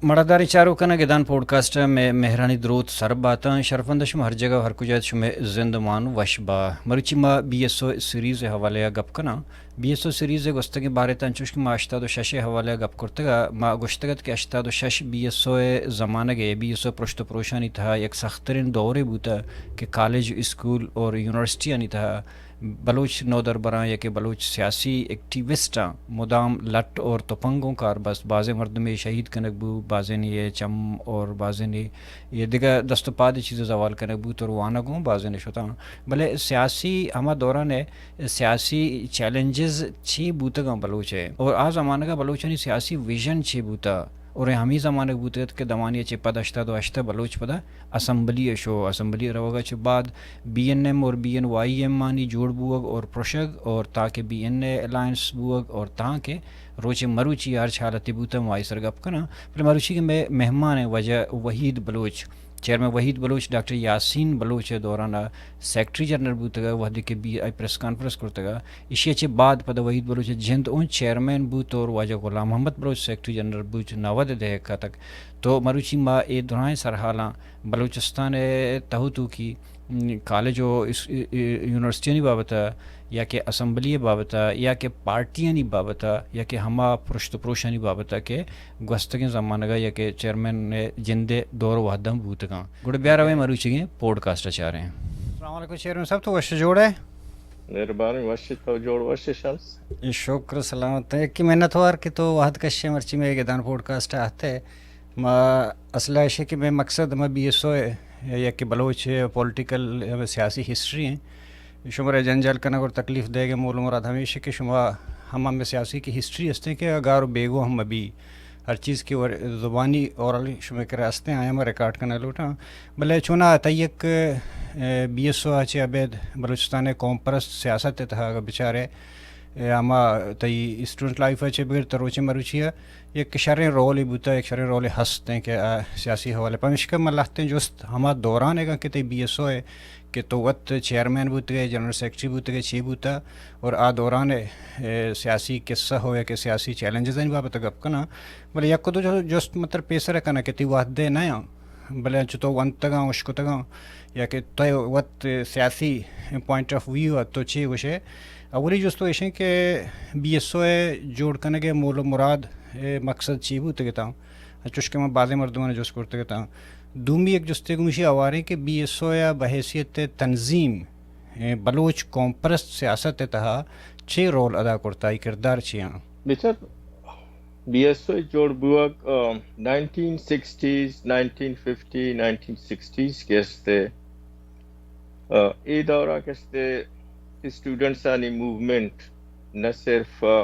مڑاداریں چاروکاں، گدان پوڈکاسٹ ءَ مئے مہرانی دروت سر باتاں۔ شرفمند شما ہر جگہ ءُ ہر کجا ات، شمئے زند مان وش با۔ مروچی ما بی ایس او سیریز ءِ حوالے ءَ گپ کناں۔ بی ایس او سیریز ءِ گوستگیں بارے تاں انچوش کہ ما ہشتاد ءُ شش ءِ حوالے ءَ گپ کرتگ ءَ، ما گوشتگ ات کہ ہشتاد ءُ شش بی ایس او ءِ زمانگ ءَ، بی ایس او پرشت ءُ پروشانی تہا یک سختریں دورے بوتہ کہ کالج، اسکول اور یونیورسٹیانی تہا بلوچ نودربراں یا کہ بلوچ سیاسی ایکٹیوسٹاں مدام لٹ اور تپنگوں کار بست۔ بازیں مردمے شہید کنگ بو، بازینے چم اور بازینے دگہ دست ءُ پاد چیز زوال کنگ بوت اور وانگ اوں بازینے شتاں۔ بلے سیاسی ہما دوران ءِ سیاسی چیلنجز چی بوتگاں بلوچ ءِ، اور آ زمانگ ءَ بلوچانی سیاسی ویژن چی بوتا، اور ہمے زمانگ بوتگ ات کہ دمانے ءَ چہ پد ہشتاد ءُ ہشت ءَ بلوچ پدا اسمبلی ءَ شو، اسمبلی ءَ روگ ءَ چہ بعد بی این ایم اور بی این وائی ایم آنی جوڑ بوگ اور پرشگ اور تاکہ بی این اے الائنس بوگ اور تاکہ روچ مروچی ہرچ حالتے بوتا ما آئی سر گپ کناں۔ بلے مروچی کہ مئے مہمان ءِ واجہ وحید بلوچ، چیئرمین وحید بلوچ ڈاکٹر یاسین بلوچ ءِ دوران ءَ سیکرٹری جنرل بوتگ ءَ، وہدے کہ بی آئی پریس کانفرنس کرتگ ءَ، ایشی ءَ چہ بعد پدا وحید بلوچ ءِ جند اوں چیئرمین بوت اور واجہ غلام محمد بلوچ سیکرٹری جنرل بوت، نود ءِ دہک ءَ تک۔ تو مروچی ما اے درائیں سرحالاں بلوچستان ءِ تہ ءُ توکی، م، کالج ءُ اس-، ای-، ای-، یونیورسٹیانی بابت ءَ یا کہ اسمبلی ءِ بابت ءَ یا کہ پارٹیانی بابت ءَ یا کہ ہما پرشت ءُ پروشانی بابت ءَ کہ گوستگیں زمانگ ءَ یا کہ چیئرمین ءِ جند ءِ دور ءُ وہداں بوتگاں۔ گڑا بیا رویں مروچیگیں پوڈکاسٹ ءَ چاریں۔ السلام علیکم چیئرمین صاحب، تو وش جوڑ ئے؟ مہربانی، وش، تو جوڑ وش ئے شمس؟ شکر سلامت، یکے منتوار کہ تو وہد کش ئے مرچی مئے گدان پوڈکاسٹ ءَ آتئے۔ ما اصل ءَ ایش کہ مئے مقصد ما بی ایس او ءِ یا کہ بلوچ پولیٹیکل سیاسی ہسٹری ایں، شمارا جنجال کنگ اور تکلیف دئیگ ءِ مول ءُ مراد ہمیش کہ شما ہم ہمے سیاسی کہ ہسٹری ہستیں کہ گار ءُ بیگواہ ہم مبی۔ ہر چیز کہ ور-، زبانی اورل شمئے کرا ہستیں، آیاں ما ریکارڈ کنگ لوٹاں۔ بلے چونا تئی یک، اے، بی ایس او ءَ چہ ابید بلوچستان ءِ قوم پرست سیاست ءِ تہا اگہ بچارے، اے، ہما تئی اسٹوڈنٹ لائف ءَ چہ بگر تا روچے مروچی ءَ یک شریں رولے بوتہ، یک شریں رولے ہست ایں کہ آ سیاسی حوالے۔ پمیشکا من لہتیں جست ہما دوران ءَ کہ تئی بی ایس او ءِ کہ تو وت چیئرمین بوتگ ئے، جنرل سیکرٹری بوتگ ئے، چی بوتہ، اور آ دوران ءِ، اے، سیاسی قصہ ہو یا کہ سیاسی چیلنجز آنی بابت ءَ گپ کناں، بلے یک دو جو-، جست متر پیسر ءَ کناں کہ تئی وہد ءَ نیاں، بلے انچو تو ونتگاں، اشکتگاں، یا کہ تو وت سیاسی پوائنٹ آف ویو ءَ تو چی گوشے؟ اولی جست تو ایشیں کہ بی ایس او ءِ جوڑ کنگ ءِ مول ءُ مراد ءِ مقصد چی بوتگ اتاں؟ انچوش کہ من بازیں مردمانی جست کرتگ اتاں۔ دومی یک جستے گوشی آواریں کہ بی ایس او ءَ بحیثیت تنظیم، اے، بلوچ قوم پرست سیاست ءِ تہا چے رول ادا کرتا، آئی کردار چے آں؟ بچار، بی ایس او جوڑ بوگ، آ، nineteen sixties, nineteen fifty, nineteen sixties کہ استے، آ، اے دورا کہ استے اسٹوڈنٹس آنی موومنٹ نہ صرف، آ،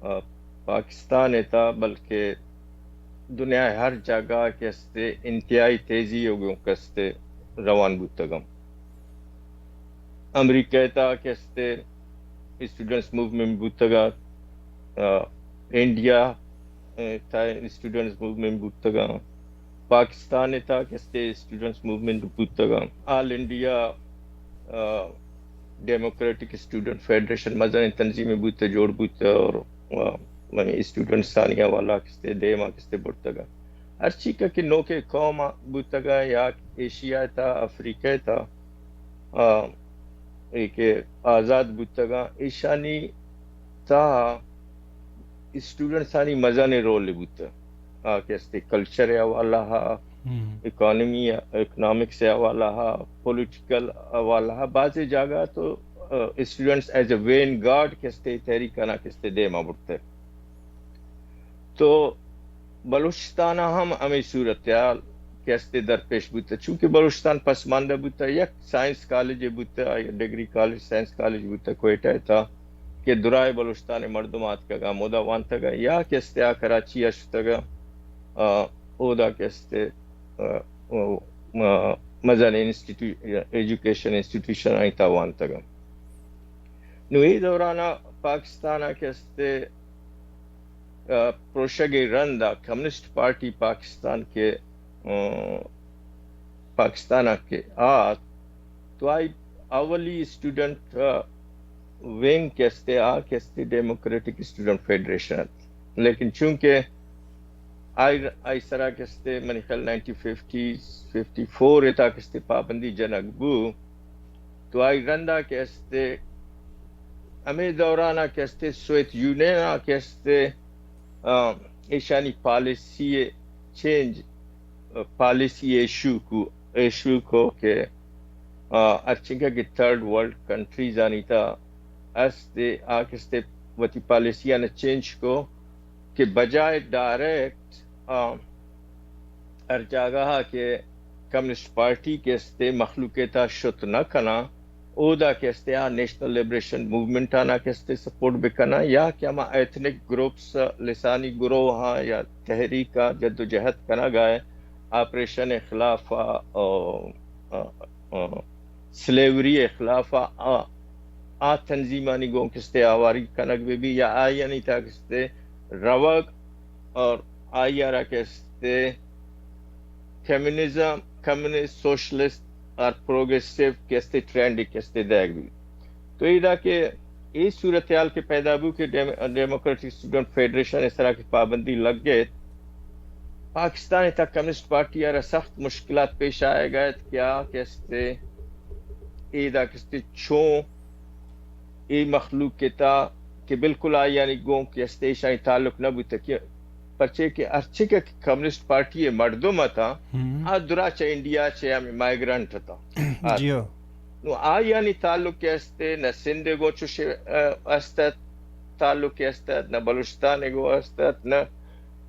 آ، پاکستان ءِ تہا بلکہ دنیا ءِ ہر جاگہ کہ استے انتہائی تیزی ءَ گوں کہ استے روان بوتگاں۔ امریکہ ءِ تہا کہ استے اسٹوڈنٹس موومنٹ بوتگاں، آ، انڈیا ءِ تہا اسٹوڈنٹس موومنٹ بوتگاں، پاکستان ءِ تہا کہ استے اسٹوڈنٹس موومنٹ بوتگاں، آل انڈیا، آ، ڈیموکریٹک اسٹوڈنٹ فیڈریشن مزنیں تنظیمے بوتہ، جوڑ بوتہ اور، آ، منی اسٹوڈنٹس آنی حوالہ کہ استے دیما کہ استے برتگاں۔ ہرچی کہ، کہ نوکیں قوم بوتگاں یا ایشیا ءِ تہا، افریقہ ءِ تہا، آ، اے کہ آزاد بوتگاں، ایشانی تہا اسٹوڈنٹس آنی مزنیں رولے بوتہ۔ آ کہ استے کلچر ءِ حوالہ ءَ، ہم۔ اکانومی، اکنامکس ءِ حوالہ ءَ، پولیٹیکل حوالہ ءَ، بازیں جاگہ تو، آ، students as a vanguard کہ استے تحریک آناں کہ استے دیما برتہ۔ تو بلوچستان ءَ ہم ہمے صورتحال کہ استے درپیش بوتہ، چونکہ بلوچستان پسماندہ بوتہ، یک سائنس کالجے بوتہ، آ ڈگری کالج، سائنس کالج بوتہ کوئٹہ ءِ تہا کہ درائیں بلوچستان ءِ مردم آتکگاں، ہمودا وانتگاں، یا کہ استے آ کراچی ءَ شتگاں، آ، اودا کہ استے، آ، آ، مزنیں انسٹیٹیو-، ایجوکیشن انسٹیٹیوشن آنی تہا وانتگاں۔ نوں اے دوران ءَ پاکستان ءَ کہ استے، آ، پروشگ ءِ رند ءَ کمیونسٹ پارٹی پاکستان کہ، آ، پاکستان ءَ کہ آت، تو آئی اولی اسٹوڈنٹ، آ، ونگ کہ استے، آ کہ استے ڈیموکریٹک اسٹوڈنٹ فیڈریشن ات۔ لیکن چونکہ آئی آئی سرا کہ استے منی خیال نائنٹین ففٹی ففٹی فور ء تا کہ استے پابندی جنگ بو، تو آئی رندا کہ استے ہمے دورانا کہ استے سویت یونین آ کہ استے، آ، ایشانی پالیسی چینج، پالیسی ایشو کو ایشو کو کہ، آ، ہرچنکہ کہ تھرڈ ورلڈ کنٹریز آنی تا استے آ کہ استے وتی پالیسی آن چینج کو کہ بجائے ڈائریکٹ، آ، ہر جاگہ کہ کمیونسٹ پارٹی کہ استے مخلوق تا شت نہ کنا، اودا کہ استے آ نیشنل لبریشن موومنٹ آنا کہ استے سپورٹ بکنا، یا کہ ہما ایتھنک گروپس، لسانی گروہ ہاں یا تحریک آ جد و جہد کنا گائے، آپریشن خلاف آ، آ، آ، آ، سلیوری خلاف آ، آ، آ تنظیمانی گوں کہ استے آواری کنگ بہ بی یا آئیانی تا کہ استے روگ اور آئی آرا کہ استے کمیونزم، کمیونسٹ، سوشلسٹ اور پروگریسو کہ استے ٹرینڈ کہ استے دیگ بی۔ تو ایدا کہ اے صورتحال کہ پیدا بو کہ ڈیم-، ڈیموکریٹک اسٹوڈنٹ فیڈریشن اس طرح کی پابندی لگ گئے، پاکستان تا کمیونسٹ پارٹی آرا سخت مشکلات پیش آئے گئے کہ آ کہ استے ایدا کہ استے چون اے مخلوق کہ تا کہ بالکل آئی یعنی گوں کہ استے ایشانی تعلق نہ بوتا کہ پرچے کہ ہرچی کہ کمیونسٹ پارٹی مردم تا، ہم۔ آ درا چہ انڈیا چہ ہمیں مائیگرنٹ تا۔ جیو۔ نو آئی یعنی تعلق کہ استے نہ سندھ گوں چوشے، آ، استت، تعلق کہ استت، نہ بلوچستان گوں استت، نہ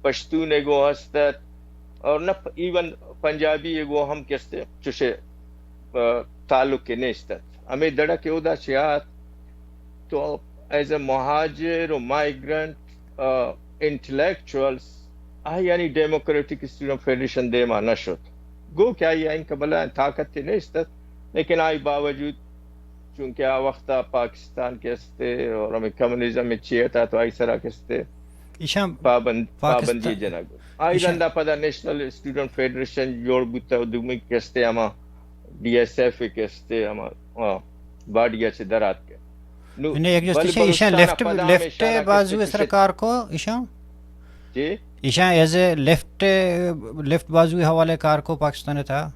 پشتون گوں استت، اور نہ پ-، ایون پنجابی گوں ہم کہ استے چوشے، آ، تعلق کہ نیستت۔ ہمیں دڑا کہ اودا چہ آت، تو ایز اے مہاجر و مائیگرنٹ، آ، انٹلیکچوئلز، آ یعنی ڈیموکریٹک اسٹوڈنٹ فیڈریشن دیما نہ شت۔ گو کہ آئی آئین کا بلائیں طاقت نیستت، لیکن آئی باوجود چونکہ آ وقتا پاکستان کہ استے اور ہمیں کمیونزم میں چیئے تا تو آئی سرا کہ استے ایشاں پابند-، پاکستان پابندی جنگ۔ آئی ایشاں رندا پدا نیشنل اسٹوڈنٹ فیڈریشن جوڑ بوتا و دومی کہ استے ہما ڈی ایس ایف کہ استے ہما، آ، باڈی چہ درات کے۔ نو، یعنی یک جست بل ایشاں، ایشاں بلوچستان لیفٹ، پدا لیفٹ ہمیشہ را کہ بازو استے سر چوشے کار کو ایشاں؟ جی؟ ایشاں ایز اے لیفٹ، لیفٹ بازو حوالے کار کو پاکستان تھا؟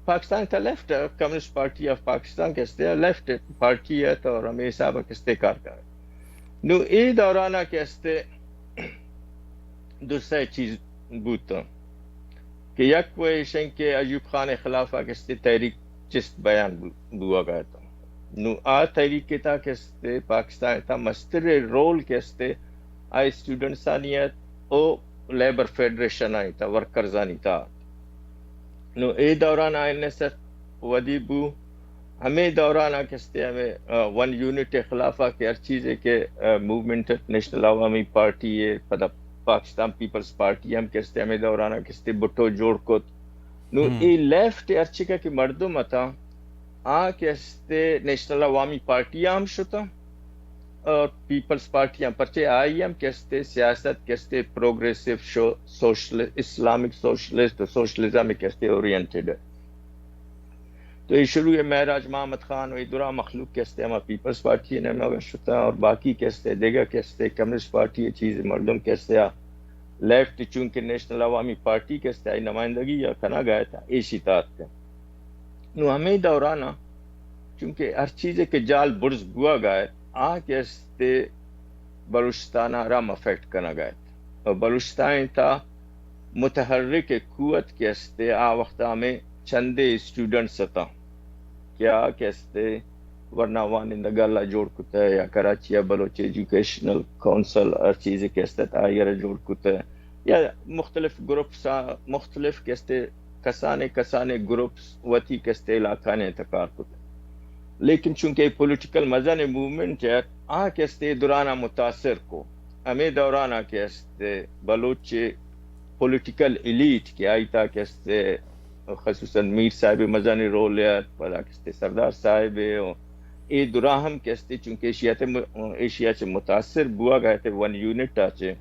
پاکستان تھا left, communist party of Pakistan کہ استے لیفٹ پارٹی ہے تو اور ہمیں حساب کہ استے کار کر۔ نو اے دورانا کہ استے دو سے چیز بوت کہ یک و ایشن کہ ایوب خان خلاف کہ استے تحریک چست بیان بو-، بوا گئے تو۔ نو آ تحریک کہ تا کہ استے پاکستان تا مستر رول کہ استے آ اسٹوڈنٹس آنی ات او لیبر فیڈریشن آنی تا، ورکرز آنی تا۔ نو اے دوران آئی این ایس ایف ودی بو، ہمیں دوران آ کہ استے ہمیں، آ، ون یونٹ خلاف آ کہ ہر چیزے کہ، آ، موومنٹ نیشنل عوامی پارٹی ہے، پدا پاکستان پیپلز پارٹی ہم کہ استے ہمیں دوران آ کہ استے بٹو جوڑ کت۔ نو ہم۔ اے لیفٹ ہرچکا کہ مردم اتا، آ کہ استے نیشنل عوامی پارٹی ہم شتا اور پیپلز پارٹی ہم، پرچے آئی ہم کہ استے سیاست کہ استے پروگریسو شو-، سوشل-، اسلامک سوشلسٹ و سوشلزم کہ استے اورینٹڈ ہے۔ تو اے شروع ہے مہراج محمد خان و اے درا مخلوق کہ استے ہما پیپلز پارٹی نے مگر شتا اور باقی کہ استے دیگا کہ استے کمیونسٹ پارٹی چیز مردم کہ استے آ لیفٹ چونکہ نیشنل عوامی پارٹی کہ استے آئی نمائندگی یا کنا گئے تا ایشی تات کے۔ نو ہمیں دورانا چونکہ ہر چیزے کہ جال برز بوا گئے، آ کہ استے بلوچستان را ہم افیکٹ کنا گئے۔ اور بلوچستان تا متحرک قوت کہ استے آ وقت ہمیں چندے اسٹوڈنٹس اتاں کہ آ کہ استے ورنا وانندگا اللہ جوڑ کتا یا کراچی بلوچ ایجوکیشنل کونسل ہر چیزے کہ استے آئی را جوڑ کتا یا مختلف گروپس آ، مختلف کہ استے کسانے کسانے گروپس وتی کہ استے علاقہ نے تکار کتا۔ لیکن چونکہ پولیٹیکل مزن موومنٹ ہے، آ کہ استے دورانا متاثر کو۔ ہمیں دورانا کہ استے بلوچ پولیٹیکل ایلیٹ کہ آئی تا کہ استے خصوصاً میر صاحب مزن رول ہے، پدا کہ استے سردار صاحب ہے، اے دراہم کہ استے چونکہ ایشیا تے م-، ایشیا چے متاثر بوا گئے تے ون یونٹ آ چے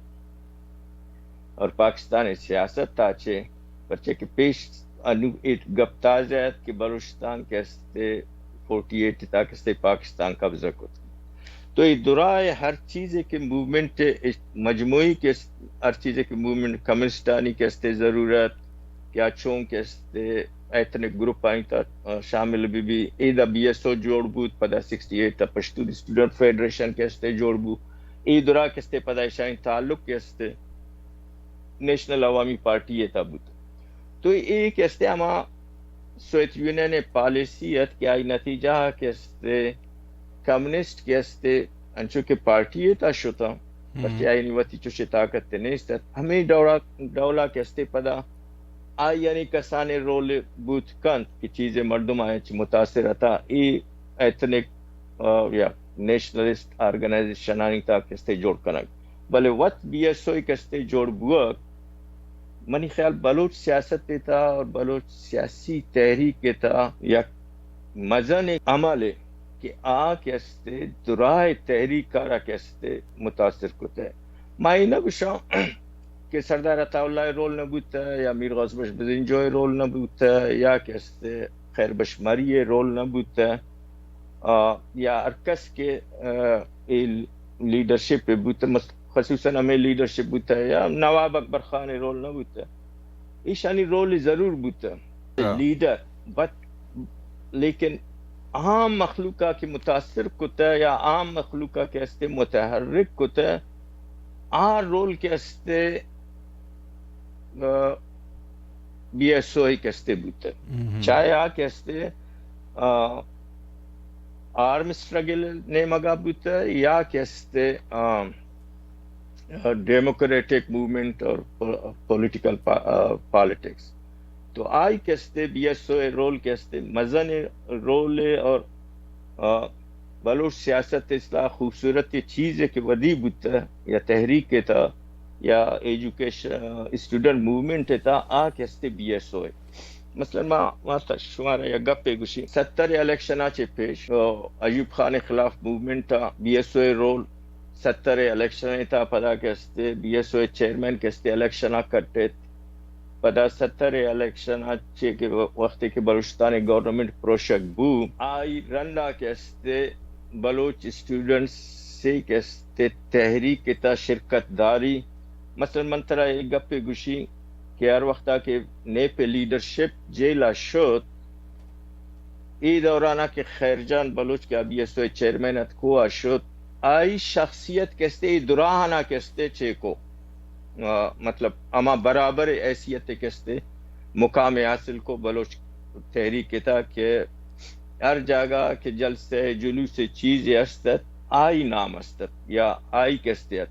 اور پاکستان سیاست تا چے، پرچے کہ پیش انو اے گپ تازہ ات کہ بلوچستان کہ استے فورٹی ایٹ تا کہ استے پاکستان قبضہ کت۔ تو اے درائے ہر چیزے کہ موومنٹ مجموعی کہ ہر چیزے کہ موومنٹ کمیونسٹانی کہ استے ضرورت یا چون کہ استے ایتھنک گروپ آئیں تا شامل بی بی، اے دا بی ایس او جوڑ بوت، پدا سکسٹی ایٹ تا پشتون اسٹوڈنٹ فیڈریشن کہ استے جوڑ بو، اے درا کہ استے پدا ایشانی تعلق کہ استے نیشنل عوامی پارٹی ءِ تہا بوت۔ تو اے کہ استے ہما سوویت یونین ءِ پالیسی ات کہ آئی نتیجہ کہ استے کمیونسٹ کہ استے انچو کہ پارٹی ءِ تہا شتاں، پرچہ آئی وتی چوشیں طاقت نیست ات۔ ہمے ڈولا، ڈولا کہ استے پدا آئی یعنی کسانیں رول بوت کنت کہ چیزے مردم آئی چہ متاثر اتا۔ اے ایتھنک، آ، یا نیشنلسٹ آرگنائزیشنانی تہا کہ استے جوڑ کنگ۔ بلے وت بی ایس او کہ استے جوڑ بوگ، منی خیال بلوچ سیاست ءِ تہا اور بلوچ سیاسی تحریک ءِ تہا یک مزن عملے کہ آ کہ استے درائے تحریک ءَ را کہ استے متاثر کتہ۔ ما اے نہ گوشاں کہ سردار عطا اللہ ءِ رول نہ بوتہ یا میر غوث بخش بزنجو ءِ رول نہ بوتہ یا کہ استے خیر بخش مری ءِ رول نہ بوتہ، آ، یا ہر کس کہ، آ، اے لیڈرشپ ءَ بوتہ، مس-، خصوصاً ہمے لیڈرشپ بوتہ یا نواب اکبر خان ءِ رول نہ بوتہ۔ ایشانی رول ضرور بوتہ۔ ہاں۔ لیڈر، بٹ، لیکن عام مخلوق ءَ کہ متاثر کتہ یا عام مخلوق ءَ کہ استے متحرک کتہ، آ رول کہ استے، آ، بی ایس او ءِ کہ استے بوتہ۔ چاہے آ کہ استے، آ، آرم اسٹرگل نیمگا بوتہ یا کہ استے، آ، ڈیموکریٹک موومنٹ اور پو-، پولیٹیکل پا-، آ، پالیٹکس۔ تو آئی کہ استے بی ایس او ءِ رول کہ استے مزن رول ءِ اور، آ، بلوچ سیاست ءِ اصلاح خوبصورت چیز ءِ کہ ودی بوتہ یا تحریک ءِ تہا یا ایجوکیشن، اسٹوڈنٹ موومنٹ ءِ تہا آ کہ استے بی ایس او ءِ۔ مثلاً ما، ما تا شمارا یک گپے گوشی، ستر ءِ الیکشن ءَ چہ پیش، آ، ایوب خان ءِ خلاف موومنٹ ءَ بی ایس او ءِ رول، ستر ءِ الیکشن ءِ تہا پدا کہ استے بی ایس او ءِ چیئرمین کہ استے الیکشن ءَ کٹت۔ پدا ستر ءِ الیکشن ءَ چہ کہ وقتی کہ بلوچستان ءِ گورنمنٹ پروشگ بو، آئی رندا کہ استے بلوچ اسٹوڈنٹس ءِ کہ استے تحریک ءِ تہا شرکت داری۔ مثلاً من ترا اے گپے گوشی کہ ہر وختا کہ نیپ ءِ لیڈرشپ جیل ءَ شت، اے دورانا کہ خیر جان بلوچ کہ بی ایس او ءِ چیئرمین ات، کوہ ءَ شت، آئی شخصیت کہ استے اے دراہانا کہ استے چیکو، آ، مطلب ہما برابر حیثیت کہ استے مقام حاصل کو بلوچ تحریک ءِ تہا کہ ہر جاگہ کہ جلسہ، جلوس، چیزے است ات، آئی نام است ات یا آئی کہ استے ات۔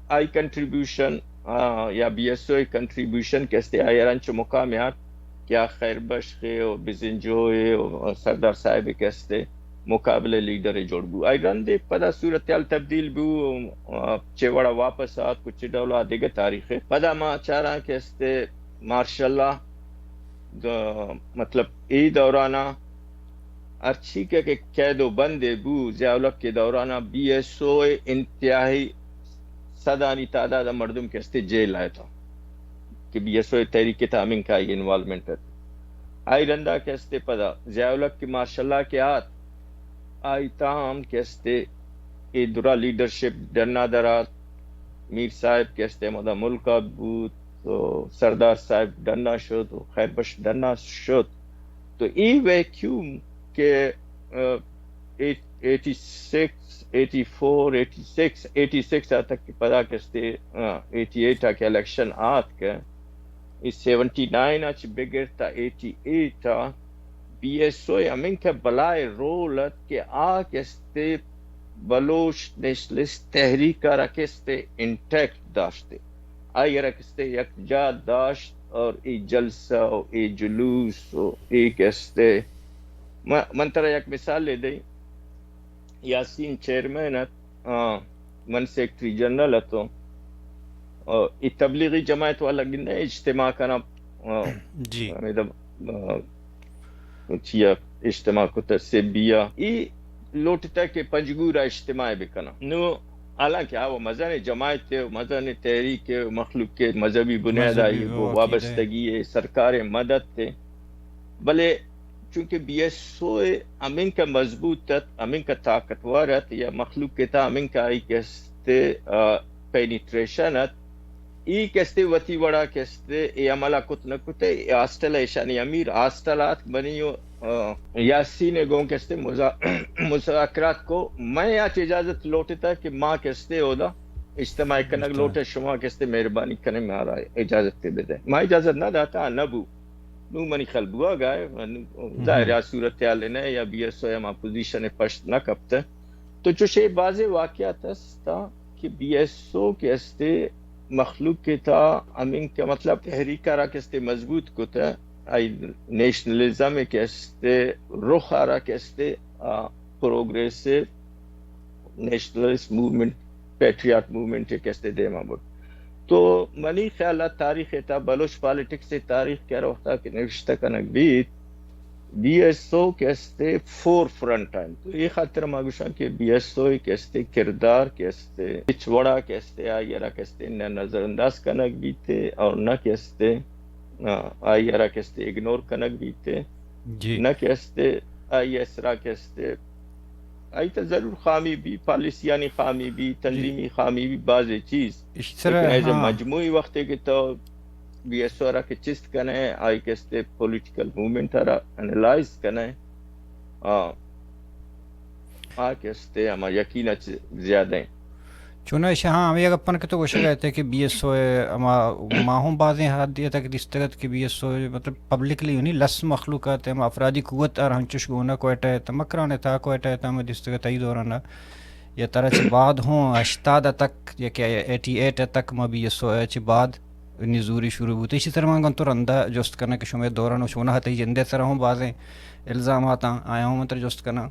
آئی کنٹریبیوشن، آ، یا بی ایس او ءِ کنٹریبیوشن کہ استے آئی ہر انچو مقام یات کہ آ خیر بخش ءِ و بزنجو ءِ و سردار صاحب ءِ کہ استے مقابلہ لیڈر ءِ جوڑ بو۔ آئی رندے پدا صورتحال تبدیل بو، آ، چہ وڑا واپس آت کو چہ ڈولا دگہ تاریخ ءِ۔ پدا ما چاراں کہ استے مارشل ءَ، مطلب اے دورانا ہرچی کہ، کہ قید و بندے بو، ضیاء الحق ءِ دورانا بی ایس او ءِ انتہائی صدانی تعداد ءَ مردم کہ استے جیل ءَ اتاں کہ بی ایس او ءِ تحریک ءِ تہا ہمینکہ آئی انوالومنٹ ات۔ آئی رندا کہ استے پدا ضیاء الحق کہ مارشل ءَ کہ آت، آئی تہا ہم کہ استے اے درا لیڈرشپ ڈنا درات، میر صاحب کہ استے ہمدا ملک ءَ بوت، تو سردار صاحب ڈنا شت و خیر بخش ڈنا شت۔ تو اے ویکیوم کہ، آ، ایٹ-، eighty six, eighty four, eighty six, eighty six ءَ تک کہ پدا کہ استے، آ، ایٹی ایٹ ءَ کہ الیکشن آتک، اے سیونٹی نائن ءَ چہ بگر تا ایٹی ایٹ ءَ بی ایس او ءِ ہمینکہ بلائے رول ات کہ آ کہ استے بلوچ نیشنلسٹ تحریک ءَ را کہ استے انٹیکٹ داشتے۔ آئی ءَ را کہ استے یکجا داشت اور اے جلسہ و اے جلوس و اے کہ استے، من، من ترا یک مثالے دئیں، یاسین چیئرمین ات، آ، من سیکرٹری جنرل اتوں، آ، اے تبلیغی جماعت والا گندے اجتماع کناں، آ، جی۔ ہمیں دا، آ، چیا اجتماع کتہ سبی ءَ۔ ای لوٹتہ کہ پنجگور ءَ اجتماع بکناں۔ نو حالانکہ آ و مزن جماعت ءُ مزن تحریک ءُ مخلوق ءِ مذہبی بنیاد ءَ مذہبی آئی گوں عقیدہ۔ وابستگی ءُ سرکار ءِ مدد ءَ، بلے چونکہ بی ایس او ہمینکہ مضبوط ات، ہمینکہ طاقتور ات، یا مخلوق ءِ تہا ہمینکہ آئی کہ استے پینیٹریشن ات، ای کہ استے وتی وڑا کہ استے اے عملہ کت نہ کتے، اے ہاسٹل ءِ، ایشانی امیر ہاسٹل آتک منی و، آ، یاسین ءِ گوں کہ استے مذا-، مذاکرات کو، من آ چہ اجازت لوٹتا کہ ما کہ استے اودا اجتماع کنگ لوٹے، شما کہ استے مہربانی کنے مارا اجازت تے بدے۔ ما اجازت نہ داتا، نہ بو۔ نو منی خیال بوا گائے، ظاہر ہے صورتحال نہ یا بی ایس او ہم اپوزیشن پشت نہ کپتے۔ تو چوشے بازیں واقعات ہستا کہ بی ایس او کہ استے مخلوق ءِ تہا ہمینکہ مطلب تحریک ءَ را کہ استے مضبوط کت، آئی نیشنلزم کہ استے رخ ءَ را کہ استے، آ، progressive nationalist movement, patriot movement کہ استے دیما برت۔ تو منی خیال ءَ تاریخ ءِ تہا بلوچ پالیٹکس ءِ تاریخ کہ ہر وقتا کہ نوشتہ کنگ بیت، بی ایس او کہ استے فور فرنٹ انت۔ تو اے خاطر ما گوشاں کہ بی ایس او کہ استے کردار کہ استے ہچ وڑا کہ استے آئی را کہ استے نہ نظر انداز کنگ بیتے اور نہ کہ استے، آ، آئی را کہ استے اگنور کنگ بیتے، جی۔ نہ کہ استے آئی ءِ سرا کہ استے آئی تہا ضرور خامی بی، پالیسیانی خامی بی، جی۔ تنظیمی خامی بی، بازیں چیز۔ ایشی سرا، لیکن ایز اے ہاں۔ مجموعی وقتے کہ تو بی ایس او را کہ چست کنے، آئی کہ استے پولیٹیکل موومنٹ را انالائز کنے، آ، آ کہ استے ہما یقین چ زیادہ ہیں۔ چوناہا ایشاں ہاں ہمے گپاں کہ تو گوشگ ءَ ات کہ بی ایس او ءِ ہما ما ہوں بازیں حد تک دیستگ ات کہ بی ایس او مطلب پبلکلی یعنی لس مخلوق ات، ہما افرادی قوت ار ہنچوش گون ءَ کوئٹہ ءِ تہا، مکران ءِ تہا کوئٹہ ءِ تہا ہم دیستگ ات تئی دوران ءَ یا ترا چہ بعد ہوں ہشتاد ءَ تک یا کہ ایٹی ایٹ ءَ تک ما بی ایس او ءَ چہ بعد نزوری شروع بوت۔ ایشی سرا من گوں تو رندا جست کناں کہ شمئے دوران و چوناہا تئی جندے سرا ہوں بازیں الزامات آں، آیاں ہوں من ترا جست کناں۔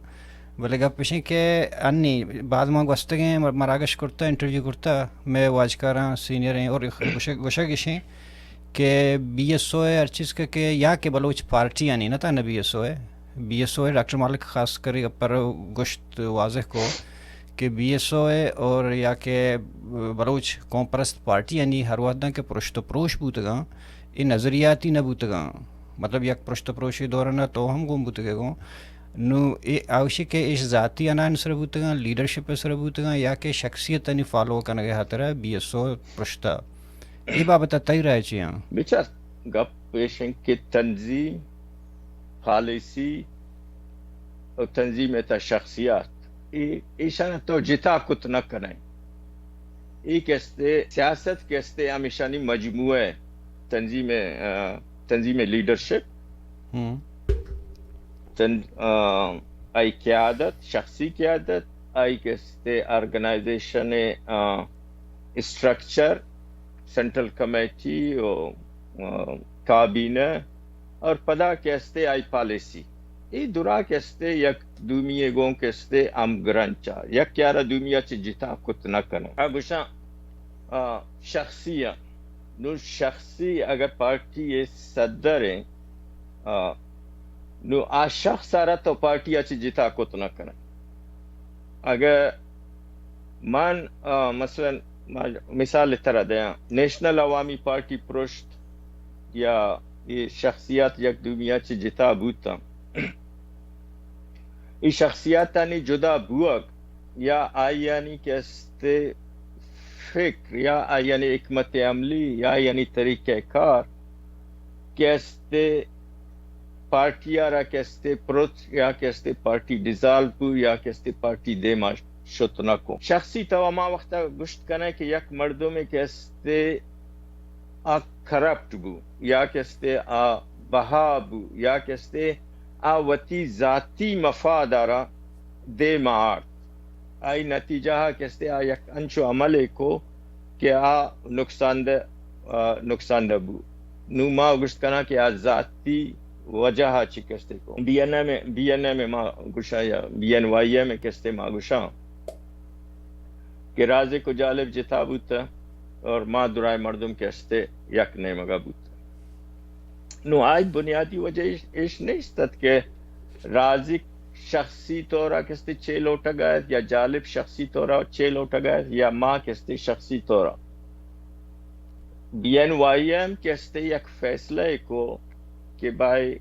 بلے گپ اش انت کہ انی باز ما گوستگیں مر-، مراگش کرتا، انٹرویو کرتا، مئے واجکاراں سینئر ایں اور گوشگ، گوشگ اش انت کہ بی ایس او ءِ ہر چیز کہ، کہ یا کہ بلوچ پارٹی آنی نہ تھا نہ بی ایس او ءِ، بی ایس او ءِ ڈاکٹر مالک خاص کر اے گپ ءَ گوشت واضح کو کہ بی ایس او ءِ اور یا کہ بلوچ قوم پرست پارٹی آنی ہر وھداں کہ پرشت و پروش بوتگاں، اے نظریاتی نہ بوتگاں۔ مطلب یک پرشت و پروشی دوران ءَ تو ہم گون بوتگے گوں۔ نو اے آوشی کہ ایش ذاتی انان سر بوتگاں، لیڈرشپ سر بوتگاں یا کہ شخصیت آنی فالو کنگ ءِ ہاترا بی ایس او پرشتہ۔ اے بابت ءَ تئی رائے چی آں؟ بچار، گپ ایش انت کہ تنظیم، پالیسی و تنظیم ءِ تہا شخصیات، اے، ایشان تو جتا کت نہ کنئے۔ اے کہ استے سیاست کہ استے ہمیشانی مجموعہ ءِ تنظیم، آ، تنظیم لیڈرشپ، ہم۔ تن-، آ، آئی قیادت، شخصی قیادت، آئی کہ استے آرگنائزیشن، آ، اسٹرکچر، سینٹرل کمیٹی و، آ، کابینہ اور پدا کہ استے آئی پالیسی۔ اے درا کہ استے یک دومی ءِ گوں کہ استے ہمگرنچا، یک یارا دومی ءَ چہ جتا کت نہ کنئے۔ آ گوشاں، آ، شخصی آں۔ نو شخصی اگر پارٹی ءِ صدر ایں، آ، نو آ شخص ءَ را تو پارٹی ءَ چہ جتا کت نہ کنئے۔ اگہ من، آ، مثلاً، ما مثال ترا دیاں، نیشنل عوامی پارٹی پرشت یا اے شخصیات یک دومی ءَ چہ جتا بوتاں۔ اے شخصیاتانی جدا بوگ یا آئیانی کہ استے فکر یا آئیانی حکمت عملی یا آئیانی طریقہ کار کہ استے پارٹی ءَ را کہ استے پروت یا کہ استے پارٹی ڈیزالو بو یا کہ استے پارٹی دیما شت نہ کو۔ شخصی تو ہما وقت گوشت کنئے کہ یک مردمے کہ استے آ کرپٹ بو یا کہ استے آ بہا بو یا کہ استے آ وتی ذاتی مفاد ءَ را دیما آرت۔ آئی نتیجہ ءَ کہ استے آ یک انچو عملے کو کہ آ نقصان دہ، آ، نقصان دہ بو۔ نو ما گوشت کناں کہ آ ذاتی وجہ ءَ چہ کہ استے کو۔ B N M, B N M ما گوشاں یا بی این وائی ایم کہ استے ما گوشاں کہ رازق و جالب جتا بوت اور ما درائیں مردم کہ استے یک نیمگا بوت۔ نو آئی بنیادی وجہ ایش، ایش نیست ات کہ رازق شخصی طورا کہ استے چے لوٹگا ات یا جالب شخصی طورا چے لوٹگا ات یا ما کہ استے شخصی طورا۔ بی این وائی ایم کہ استے یک فیصلہ کو کہ بھائی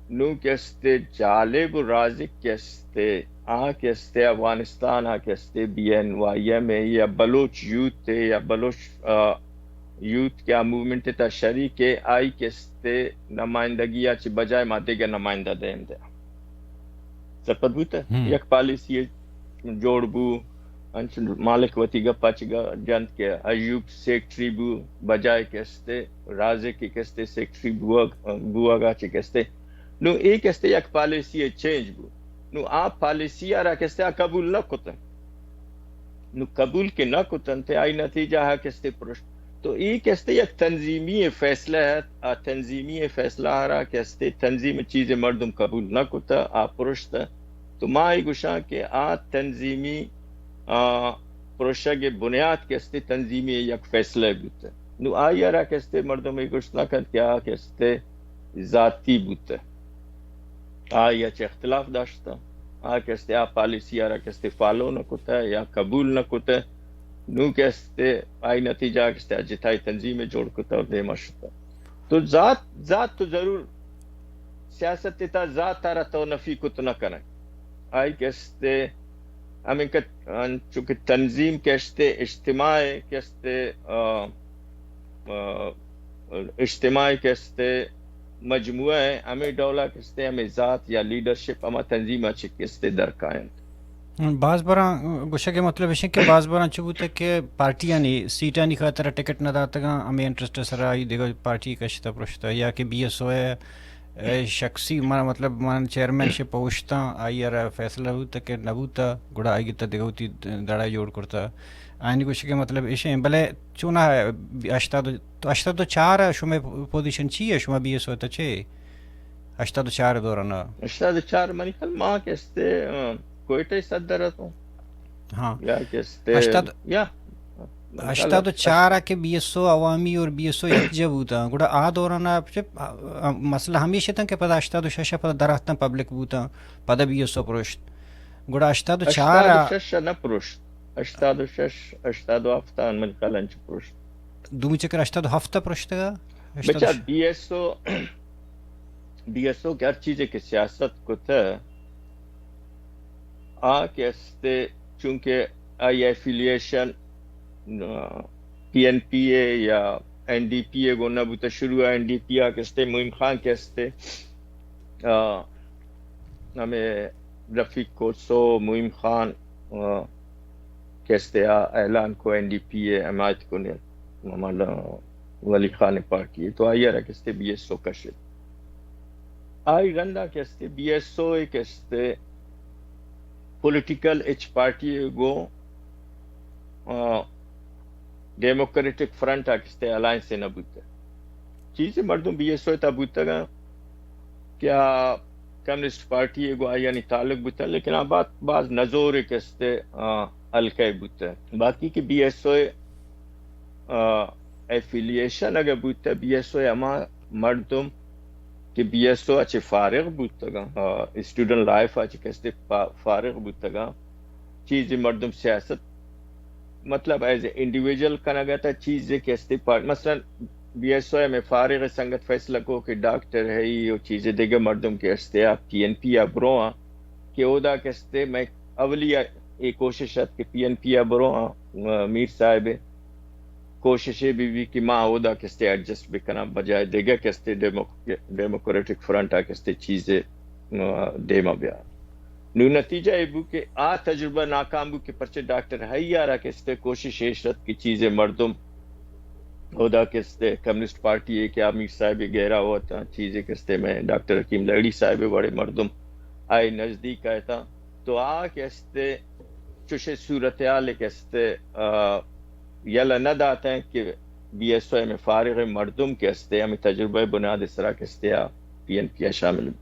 نوں کہ استے جالب و رازق کہ استے، آ کہ استے افغانستان ءَ کہ استے بی این وائی ایم ءِ یا بلوچ یوتھ ءِ یا بلوچ، آ، یوتھ کہ آ موومنٹ ءِ تہا شریک ءِ، آئی کہ استے نمائندگی ءَ چہ بجائے ما دگہ نمائندہ دیم دے۔ سرپد بوتہ؟ ہم۔ یک پالیسی جوڑ بو، انچ مالک وتی گپا چہ گ-، جنت کہ ایوب سیکرٹری بو، بجائے کہ استے رازق کہ استے سیکرٹری بوگ، بوگا چہ کہ استے۔ نوں اے کہ استے یک پالیسی چینج بو۔ نوں آ پالیسی ءَ را کہ استے آ قبول نہ کتن۔ نوں قبول کہ نہ کتن تے آئی نتیجہ ہا کہ استے پرشت۔ تو اے کہ استے یک تنظیمی فیصلہ ات، آ تنظیمی فیصلہ ءَ را کہ استے تنظیم چیز مردم قبول نہ کتہ، آ پرشتہ۔ تو ما اے گوشاں کہ آ تنظیمی، آ، پروشگ بنیاد کہ استے تنظیمی یک فیصلہ بوتہ۔ نوں آئی ءَ را کہ استے مردم اے گوشت نہ کنت کہ آ کہ استے ذاتی بوتہ۔ آئی ءَ چہ اختلاف داشتہ۔ آ کہ استے آ پالیسی ءَ را کہ استے فالو نہ کتہ یا قبول نہ کتہ۔ نوں کہ استے آئی نتیجہ کہ استے آ جتائی تنظیم جوڑ کتہ اور دیما شتہ۔ تو ذات، ذات تو ضرور سیاست ءِ تہا ذات ءَ را تو نفی کت نہ کنئے۔ آئی کہ استے ہمیں کہ انچو کہ تنظیم کہ استے اجتماع کہ استے، آ، آ، اجتماع کہ استے مجموعہ ءِ، ہمیں ڈولا کہ استے ہمیں ذات یا لیڈرشپ ہما تنظیم ءَ چہ کہ استے درکاینت۔ باز براں گوشگ ءِ مطلب اش کہ باز براں چو بوتہ کہ پارٹیانی سیٹانی خاطر ٹکٹ نہ داتگاں، ہمے انٹرسٹ ءِ سرا آئی دگہ پارٹی کشتہ پرشتہ، یا کہ بی ایس او ءِ، اے، شخصی، من، مطلب، من چیئرمین شپ اوشتاں، آئی ءَ را فیصلہ بوتہ کہ نہ بوتہ، گڑا آئی گتا دگہ وتی دڑا جوڑ کرتہ۔ آئینی گوشگ ءِ مطلب اش ایں، بلے چونا ہشتاد، تو ہشتاد و چار ءَ شمئے پوزیشن چی اے؟ شما بی ایس او ءِ تہ چے؟ ہشتاد و چار ءِ دوران ءَ؟ ہشتاد و چار منی خیال ما کہ استے، آ، کوئٹہ ءِ صدر اتوں۔ ہاں۔ یا کہ استے، ہشتاد، یا۔ ہشتاد و چار ءَ کہ بی ایس او عوامی اور بی ایس او یکجا بوتاں، گڑا آ دوران ءَ چہ، آ، آ، مسئلہ ہمیش اتاں کہ پدا ہشتاد و شش ءَ پدا دراتاں پبلک بوتاں، پدا بی ایس او پرشت۔ گڑا ہشتاد و چار ءَ، ہشتاد و شش ءَ نہ پرشت، ہشتاد و شش، ہشتاد و ہفت ءَ من خیال انچ پرشت۔ دومی چکر ہشتاد و ہفت ءَ پرشتگ ءَ؟ بچار، be S O, be S او کہ ہر چیزے کہ سیاست کتہ، آ کہ استے، چونکہ آئی ایفیلیشن، آ، پی این پی اے یا این ڈی پی اے گوں نہ بوتہ، شروع ءَ این ڈی پی اے کہ استے، معین خان کہ استے، آ، ہمیں رفیق کھوسو، معین خان، آ، کہ استے آ اعلان کو این ڈی پی اے حمایت کنے، محمد ولی خان پارٹی، تو آئی ءَ را کہ استے بی ایس او کشت۔ آئی رندا کہ استے بی ایس او کہ استے پولیٹیکل ہچ پارٹی گوں، آ، ڈیموکریٹک فرنٹ ءَ کہ استے الائنس نہ بوتہ۔ چیزے مردم بی ایس او تہا بوتگاں کہ آ کمیونسٹ پارٹی ءِ گوں آیانی تعلق بوتگ، لیکن آ بات باز نزورے کہ استے، آ، حلقہ بوتگ۔ باقی کہ بی ایس او، آ، ایفیلیشن اگہ بوتگ، بی ایس او ہما مردم کہ بی ایس او ءَ چہ فارغ بوتگاں، آ، اسٹوڈنٹ لائف ءَ چہ کہ استے پا-، فارغ بوتگاں، چیزے مردم سیاست مطلب ایز اے انڈیویجول کنگ ءَ تہ چیزے کہ استے پار-، مثلاً بی ایس او ءِ ہمے فارغ سنگت فیصلہ کو کہ ڈاکٹر ہئی و چیزے دگہ مردم کہ استے آ پی این پی ءَ برو آں کہ اودا کہ استے مئے اولی اے کوشش ات کہ پی این پی ءَ برو آں، میر صاحب ءِ کوشش اے بہ بی کہ ما اودا کہ استے ایڈجسٹ بکناں بجائے دگہ کہ استے ڈیمو-، ڈیموکریٹک فرنٹ ءَ کہ استے چیزے، آ، دیما بیا۔ نوں نتیجہ اے بو کہ آ تجربہ ناکام بو کہ پرچہ ڈاکٹر ہئی ءَ را کہ استے کوشش ایش ات کہ چیزے مردم اودا کہ استے کمیونسٹ پارٹی ءِ کہ آ میر صاحب ءِ گہرا ہوتاں، چیزے کہ استے مئے ڈاکٹر حکیم لہڑی صاحب ءِ وڑے مردم آئی نزدیک آیتاں، تو آ کہ استے چوشے صورتحال کہ استے، آ، یلہ نہ داتیں کہ بی ایس او ءِ ہمے فارغ مردم کہ استے ہمے تجربہ بنیاد سرا کہ استے آ پی این پی ءَ شامل بوت۔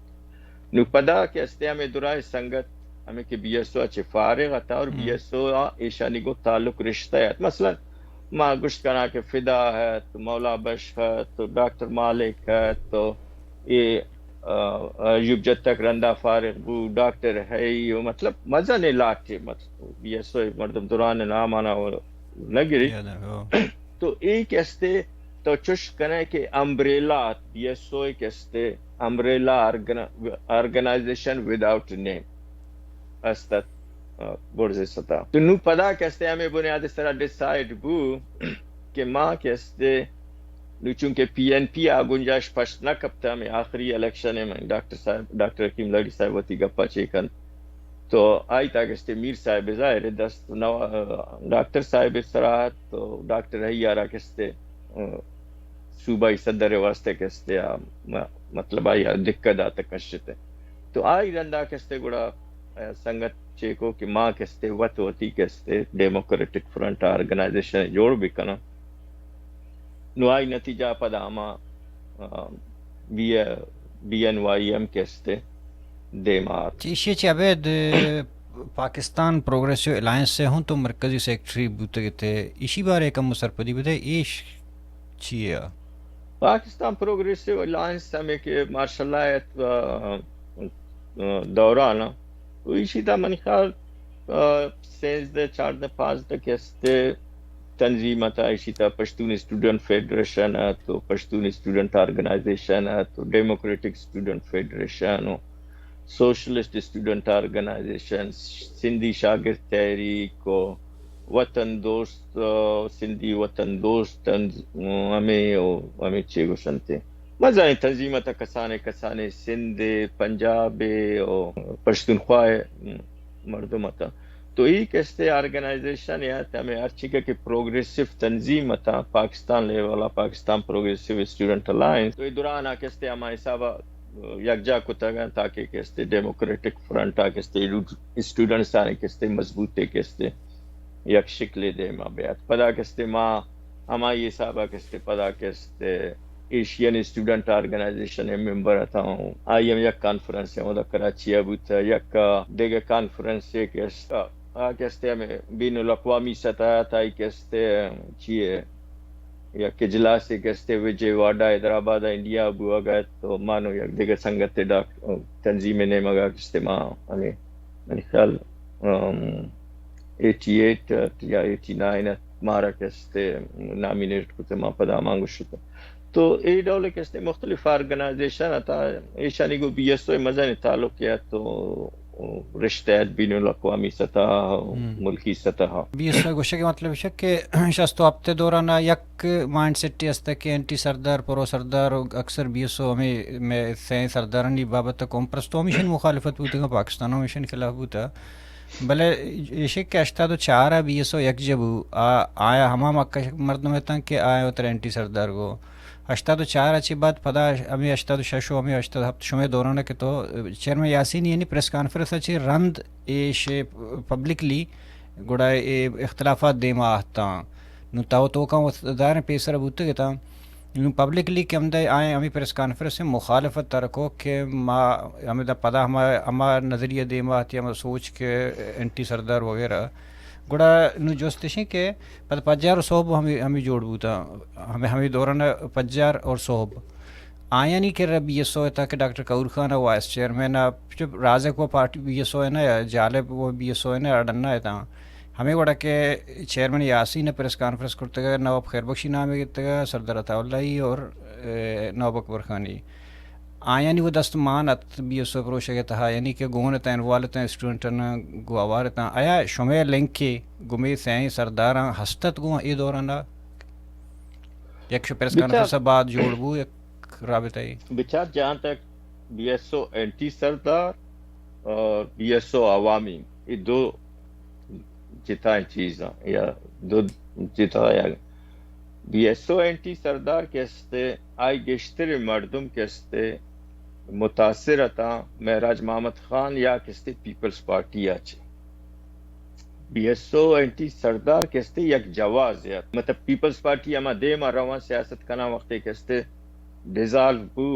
نوں پدا کہ استے ہمے درائیں سنگت ہمے کہ بی ایس او ءَ چہ فارغ ات اور بی ایس او ءَ ایشانی گوں تعلق رشتہ ات۔ مثلاً ما گوشت کناں کہ فدا ات، مولا بخش ات، ڈاکٹر مالک ات، اے، آ، ایوب جتک رندا فارغ بو، ڈاکٹر ہئی، مطلب مزن لاٹے، مطلب بی ایس او مردم درائیں نام آنا نہ گری۔ تو اے کہ استے تو چش کنے کہ امبریلا، بی ایس او کہ استے، امبریلا آرگنائزیشن وداؤٹ نیم است ات، آ، برز ستا۔ تو نو پدا کہ استے ہمیں بنیاد سرا ڈیسائیڈ بو کہ ما کہ استے، نو چونکہ پی این پی آ گنجائش پشت نہ کپتا، ہمیں آخری الیکشن ہے، من ڈاکٹر صاحب، ڈاکٹر حکیم لغڑی صاحب وتی گپا چے کن۔ تو آئی تا کہ استے میر صاحب ظاہر ہے دست نوا-، ڈاکٹر صاحب سرا تو ڈاکٹر ہیارا کہ استے، آ، صوبائی صدر واسطے کہ استے آ، م-، مطلب آئی آ دکہ داتا کشتے۔ تو آئی رندا کہ استے گڑا، آ، سنگت چیکو کہ ما کہ استے وت وتی کہ استے ڈیموکریٹک فرنٹ آرگنائزیشن جوڑ بکناں۔ نو آئی نتیجہ پدا ہما، آ، B, B N Y M کہ استے دیما آت۔ چہ ایشی چہ ابید پاکستان پروگریسو الائنس سے ہوں تو مرکزی سیکرٹری بوتگ تے، ایشی بارے کم سرپدی بدے، ایش چی ہے؟ پاکستان پروگریسو الائنس ہمیں کہ مارشل لا ات، آ، آ، دوران، و ایشی تا منی خیال، آ، سیزدہ، چاردہ، پانزدہ کہ استے تنظیم ات، ایشی تا پشتون اسٹوڈنٹ فیڈریشن ات، و پشتون اسٹوڈنٹ آرگنائزیشن ات، و ڈیموکریٹک اسٹوڈنٹ فیڈریشن، و سوشلسٹ اسٹوڈنٹ آرگنائزیشن، سندھی شاگرد تحریک، و وطن دوست، آ، سندھی وطن دوست تنظ-، ہمیں، و ہمیں چے گوشنتے۔ مزنیں تنظیم ات، کسانے کسانے سندھ ء، پنجاب ء و پشتونخوا ء مردم ات۔ تو ای کہ استے آرگنائزیشن یا ہمیں ہرچی کہ، کہ پروگریسو تنظیم ات، پاکستان لیول ء، پاکستان پروگریسو اسٹوڈنٹ الائنس، تو ای دوران ء کہ استے ہما حساب ء یکجا کتگ انت تاکہ کہ استے ڈیموکریٹک فرنٹ ء کہ استے اسٹوڈنٹس آنے کہ استے مضبوط ء کہ استے یک شکلے دیما بیات۔ پدا کہ استے ما ہمائی حساب ء کہ استے پدا کہ استے ایشین اسٹوڈنٹ آرگنائزیشن ء ممبر اتاں۔ آئی ہم یک کانفرنس ء اودا کراچی ء بوت، یک دگہ کانفرنس ء کہ است-، آ کہ استے ہمیں بین الاقوامی سطح ء تائی کہ استے چیے یک اجلاسے کہ استے وجے واڈا حیدرآباد ء انڈیا بوگ ء ات، تو مانو یک دگہ سنگت ء ڈاک-، تنظیم ء نیمگ ء کہ استے ما ہمیں، منی خیال، ام، ایٹی ایٹ ات یا ایٹی نائن ات، مارا کہ استے نامینیٹ کت، ما پدا ہمانگو شت۔ تو اے ڈول کہ استے مختلف آرگنائزیشن ات، ایشانی گو بی ایس او مزن تعلق ات، تو رشتہ ات بین الاقوامی سطح، ہم۔ ملکی سطح۔ بی ایس او گوشگ ء مطلب اش کہ شست و ہپت ء دوران ء یک مائنڈ سیٹ است کہ اینٹی سردار، پرو سردار، و اکثر بی ایس او ہمیں مئے سئیں سردارانی بابت ء قوم پرست و ہمیشن مخالفت بوتگ، پاکستان ہمیشن خلاف بوتگ۔ بلے ایشی کہ ہشتاد و چار ء بی ایس او یکجا بو، آ-، آیا ہما مکہ مردم اتاں کہ آیا وتر اینٹی سردار گو۔ ہشتاد و چار ء چہ بعد پدا ہمیں ہشتاد و شش و ہمیں ہشتاد و ہپت شمئے دوران ء کہ تو چیئرمین یاسین یعنی پریس کانفرنس ء چہ رند ایش پبلکلی گڑا اے اختلافات دیما آہتاں۔ نوں تو توکاں وت داریں پیسر بوتگ اتاں۔ نوں پبلکلی کہ ہمدا آئیں ہمیں پریس کانفرنس ء مخالفت ترکو کہ ما ہمیں دا پدا ہما، ہما نظریہ دیما آتی، ہما سوچ کہ اینٹی سردار وغیرہ۔ گڑا نوں جست اشیں کہ پد پجار و صحب ہمیں، ہمیں جوڑ بوتاں۔ ہمیں، ہمیں دوران پجار اور صحب۔ آیانی کرا بی ایس او ء تاں کہ ڈاکٹر کہور خان ء وائس چیئرمین ء، چپ رازق و پارٹی بی ایس او ء نہ، جالب و بی ایس او ء نہ، اڑنا ء تاں۔ ہمے وڑا کہ چیئرمین یاسین ء پریس کانفرنس کرتگ ء، نواب خیر بخشی نام ء گتگ ء، سردار عطا اللہ ای اور، اے، نواب اکبر خانی۔ آیانی و دست مان ات بی ایس او پروشگ ء تہا، یعنی کہ گون اتاں، انوالو اتاں، اسٹوڈنٹاں گوں ہوار اتاں۔ آیا شمئے لنکے گوں مئے سیاہیں سرداراں ہست ات گوں اے دوران ء؟ یک شو پریس بچار، کانفرنس ء بعد جوڑ بو یک رابطہ ای۔ بچار جہاں تک بی ایس او اینٹی سردار اور بی ایس او عوامی، یہ دو جتائیں چیز ہیں یا دو جتا یا بی ایس او اینٹی سردار کہ استے، آئی گیشتر مردم کہ استے متاثر اتاں معراج محمد خان یا کہ استے پیپلز پارٹی آ چے۔ بی ایس او اینٹی سردار کہ استے یک جواز ات۔ مطلب پیپلز پارٹی ہما دیم ء رواں سیاست کناں وقتے کہ استے ڈیزالو بو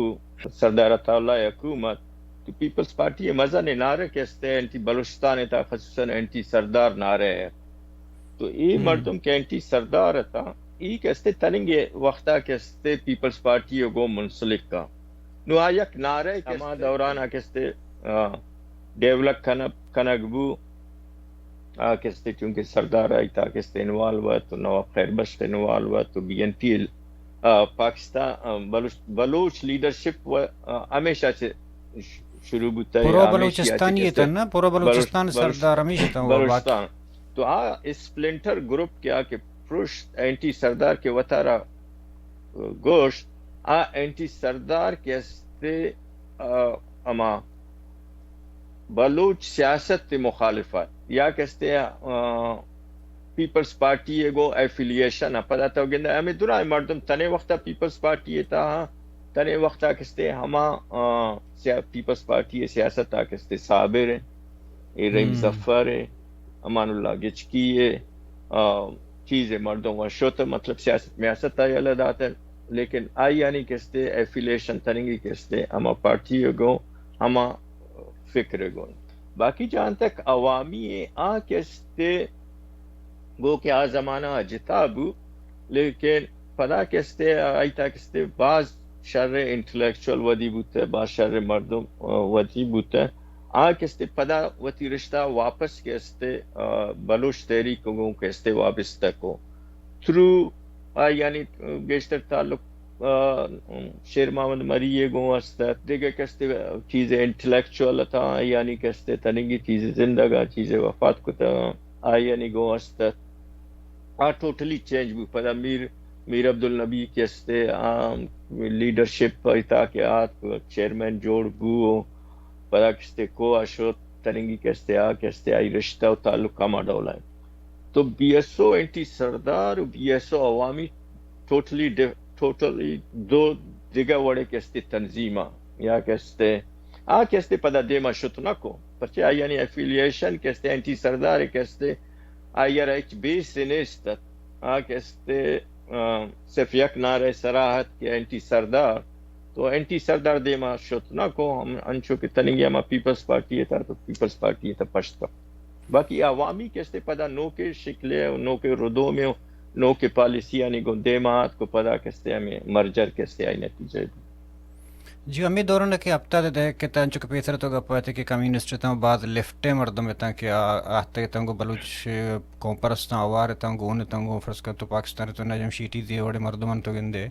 سردار عطا اللہ حکومت، تو پیپلز پارٹی ء مزن نعرہ کہ استے اینٹی بلوچستان ء تا خصوصاً اینٹی سردار نعرہ ات۔ تو اے ہم۔ مردم کہ اینٹی سردار اتاں، ای کہ استے تننگے وقتا کہ استے پیپلز پارٹی ء گوں منسلک آں۔ نو آ یک نعرہ کہ ہما استے دوران آ کہ استے، آ، ڈیولپ کنگ، کنگ بو، آ کہ استے چونکہ سردار آئی تا کہ استے انوالو ات، تو نواب خیر بخش انوالو ات، تو بی این پی آ، پاکستان، آ، بلوچ، بلوچ لیڈرشپ و، آ، ہمیشہ چہ ش-، شروع بوتا ہے، پرو ہمیشہ چہ بلوچستانی کستے تن نا، پرو بلوچ-، بلوچستان بلوچ-، سردار ہمیشہ تن وہ واقعی۔ بلوچستان۔ تو آ اسپلنٹر گروپ کیا کہ پروش اینٹی سردار کے وتارا گوشت، آ اینٹی سردار کہ استے، آ، ہما بلوچ سیاست تے مخالفت یا کہ استے، آ، پیپلز پارٹی ء گوں ایفیلیشن ء پدا تو گندے ہمیں درائیں مردم تنے وقتا پیپلز پارٹی ء تہا، تنے وقتا کہ استے ہما، آ، سیا-، پیپلز پارٹی ء سیاست ء کہ استے صابر ء، اے رحیم ہم۔ ظفر ء، امان اللہ گچکی ء، آ، چیز ء مردم و شت، مطلب سیاست میاست ء یلہ دات، لیکن آئی یعنی کہ استے ایفیلیشن تننگی کہ استے ہما پارٹی ء گوں ہما فکر ء گوں۔ باقی جہاں تک عوامی ء آ کہ استے گو کہ آ زمانہ ء جتا بو، لیکن پدا کہ استے آئی تا کہ استے باز شر انٹلیکچوئل ودی بوتے، باز شر مردم، آ، ودی بوتے۔ آ کہ استے پدا وتی رشتہ واپس کہ استے، آ، بلوچ تحریک گوں کہ استے وابستہ کو۔ تھرو آ یعنی گیشتر تعلق، آ، شیر محمد مری ء گوں است ات۔ دگہ کہ استے چیز انٹلیکچوئل اتاں، یعنی کہ استے تننگی چیز زندگ آں، چیز وفات کتاں، آ یعنی گوں است ات۔ آ ٹوٹلی چینج بو۔ پدا میر، میر عبدالنبی کہ استے، آ، لیڈرشپ ء تہا کہ آت، چیئرمین جوڑ بو، پدا کہ استے کو آ شت، تننگی کہ استے آ کہ استے آئی رشتہ و تعلق ہما ڈولا انت۔ تو بی ایس او اینٹی سردار و بی ایس او عوامی ٹوٹلی ڈف-، ٹوٹلی دو دگہ وڑے کہ استے تنظیم آں، یا کہ استے، آ کہ استے پدا دیما شت نہ کو، پرچہ آئی یعنی ایفیلیشن کہ استے اینٹی سردار کہ استے، آئی ء را ہچ بیس نیست ات۔ آ کہ استے، آ، صرف یک نعرہ سرا ات کہ اینٹی سردار، تو اینٹی سردار دیما شت نہ کو، ہم انچو کہ تننگی ہما پیپلز پارٹی ء تھا تو پیپلز پارٹی ء تھا پشت کپ۔ باقی عوامی کہ استے پدا نوکے شکلے و نوکے ردومے و نوکے پالیسی آنی گوں دیما آت کو پدا کہ استے ہمیں مرجر کہ استے آئی نتیجہ بی۔ جی، ہمے دوران کہ ہفتاد ء دہک اتاں، چونکہ پیسر تو گپ ات کہ کمیونسٹ اتاں، باز لیفٹ ء مردم اتاں کہ آ، آہتگ اتاں گوں بلوچ قوم پرستاں، آوار اتاں، گون اتاں گوں، فرض کر تو پاکستان تو نجم شیٹی دی وڑے مردمان تو گندے۔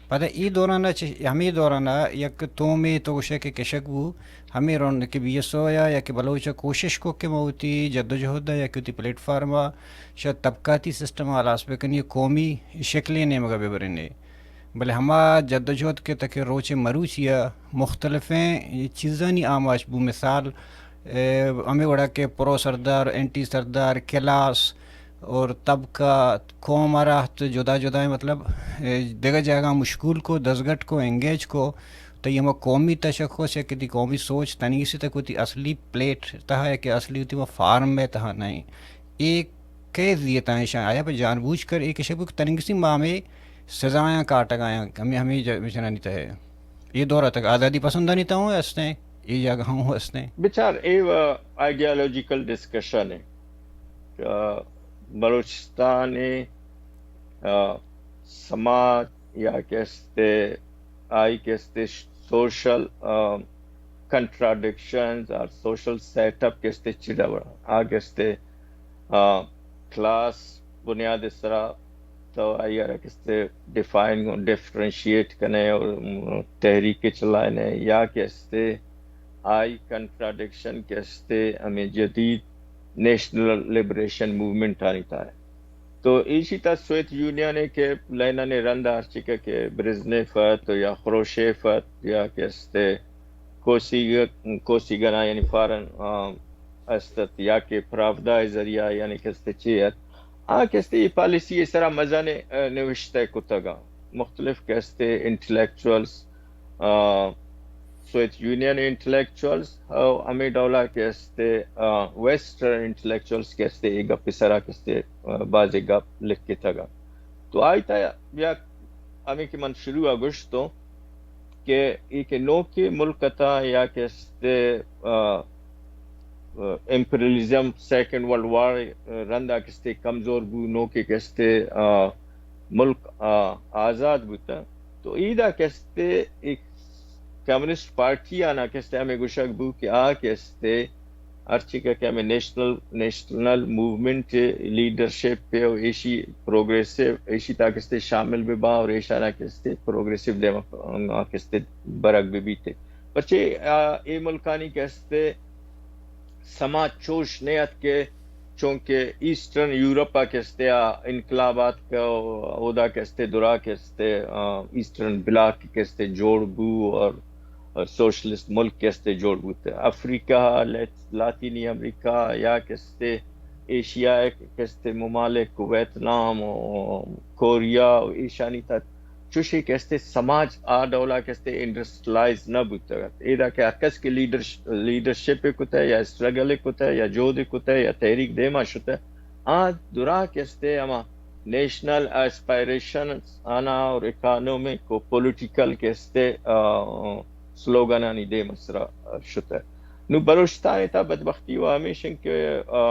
پدا ای دوران ء چہ، ہمے دوران ء یک تومے تو گوشے کہ کشک بو، ہمے رون کہ بی ایس او یا، یا کہ بلوچ ء کوشش کو کہ ما وتی جدوجہد ء یا کہ وتی پلیٹ فارم ء شہ طبقاتی سسٹم ء ہلاس بکنی، قومی شکلے نیمگ ء ببرنے۔ بلے ہما جدوجہد کہ تاکہ روچ مروچی ء مختلفیں چیزانی آماچ بو، مثال، اے، ہمے وڑا کہ پرو سردار، اینٹی سردار، کلاس اور طبقہ، قوم ء را تو جدا جدا، مطلب، اے، دگہ جاگہ مشغول کو، دزگٹ کو، انگیج کو، تو یہ ہما قومی تشخص یا کہ تی قومی سوچ تنیگی سے تک وتی اصلی پلیٹ تہا یا کہ اصلی وتی ہما فارم ء تہا نہیں۔ اے کئے ذیت آں ایشاں؟ آیا پہ جان بوجھ کر اے کشک بوت تننگسی ما ہمے سزایاں کاٹگ آیاں، ہمے، ہمے ج-، جنانی تہ اے دور تک آزادی پسندانی تہ ہوں ہستیں، اے جاگہ ہوں ہستیں۔ بچار، اے و آئیڈیالوجیکل ڈسکشن ہے کہ بلوچستان، آ، سماج یا کہ استے، آئی کہ استے سوشل، آ، کنٹراڈکشنز اور سوشل سیٹ اپ کہ استے چی ڈول آ کہ استے، آ، کلاس بنیاد سرا تو آئی ء را کہ استے ڈیفائن، ڈیفرینشیٹ کنے اور تحریک چلائنے یا کہ استے آئی کنٹراڈکشن کہ استے ہمیں جدید نیشنل لبریشن موومنٹ آنی تھا ہے۔ تو ایشی تا سوویت یونین ہے کہ لینن رند ہر چکہ کہ برزنیف ات یا خروشیف ات یا کہ استے کوسیگ-، کوسیگنا یعنی فارن، آ، استت یا کہ پراودا ذریعہ یعنی کہ استے چی ات۔ آ کہ استے یہ پالیسی سرا مزن، آ، نوشتہ کتگا۔ مختلف کہ استے انٹلیکچوئلز، آ، سوویت یونین انٹلیکچوئلز او ہمیں ڈولا کہ استے، آ، ویسٹرن انٹلیکچوئلز کہ استے اے گپ سرا کہ استے، آ، بازی گپ لکھتگا۔ تو آئی تا یا ہمیں کہ من شروع آ گوشتوں کہ اے کہ نوکے ملک تا یا کہ استے، آ، آ، امپریلزم، سیکنڈ ورلڈ وار، آ، رندا کہ استے کمزور بو، نوکے کہ استے، آ، ملک، آ، آزاد بوتا۔ تو ایدا کہ استے ایک کمیونسٹ پارٹی آنا کہ استے ہمیں گوشگ بو کہ آ کہ استے ہرچی کہ ہمیں نیشنل، نیشنل موومنٹ لیڈرشپ پہ ایشی پروگریسو، ایشی تاکستے شامل بہ با اور ایشانا کستے پروگریسو دے کستے برگ بہ بیتے۔ پرچے، آ، اے ملکانی کستے سما چوش نہ ات کہ چونکہ ایسٹرن یورپ ء کستے آ انقلابات کا اودا کستے درا کستے، آ، ایسٹرن بلاک کستے جوڑ بو اور، اور سوشلسٹ ملک کستے جوڑ بوتے۔ افریقہ، لات-، لاطینی امریکہ یا کستے ایشیا کستے ممالک، ویتنام و کوریا و ایشانی تا چوشی کہ استے سماج آ ڈولا کہ استے انڈسٹریلائز نہ بوتگ ات۔ ایدا کہ ہر کس کہ لیڈرش-، لیڈرشپ کتہ یا اسٹرگل کتہ یا جہد کتہ یا تحریک دیما شتہ، آ درا کہ استے ہما نیشنل ایسپائریشن آنا اور اکانومک و پولیٹیکل کہ استے، آ، سلوگانانی دیم سرا شتہ۔ نو بلوچستان تا بدبختی و ہمیش انت کہ، آ،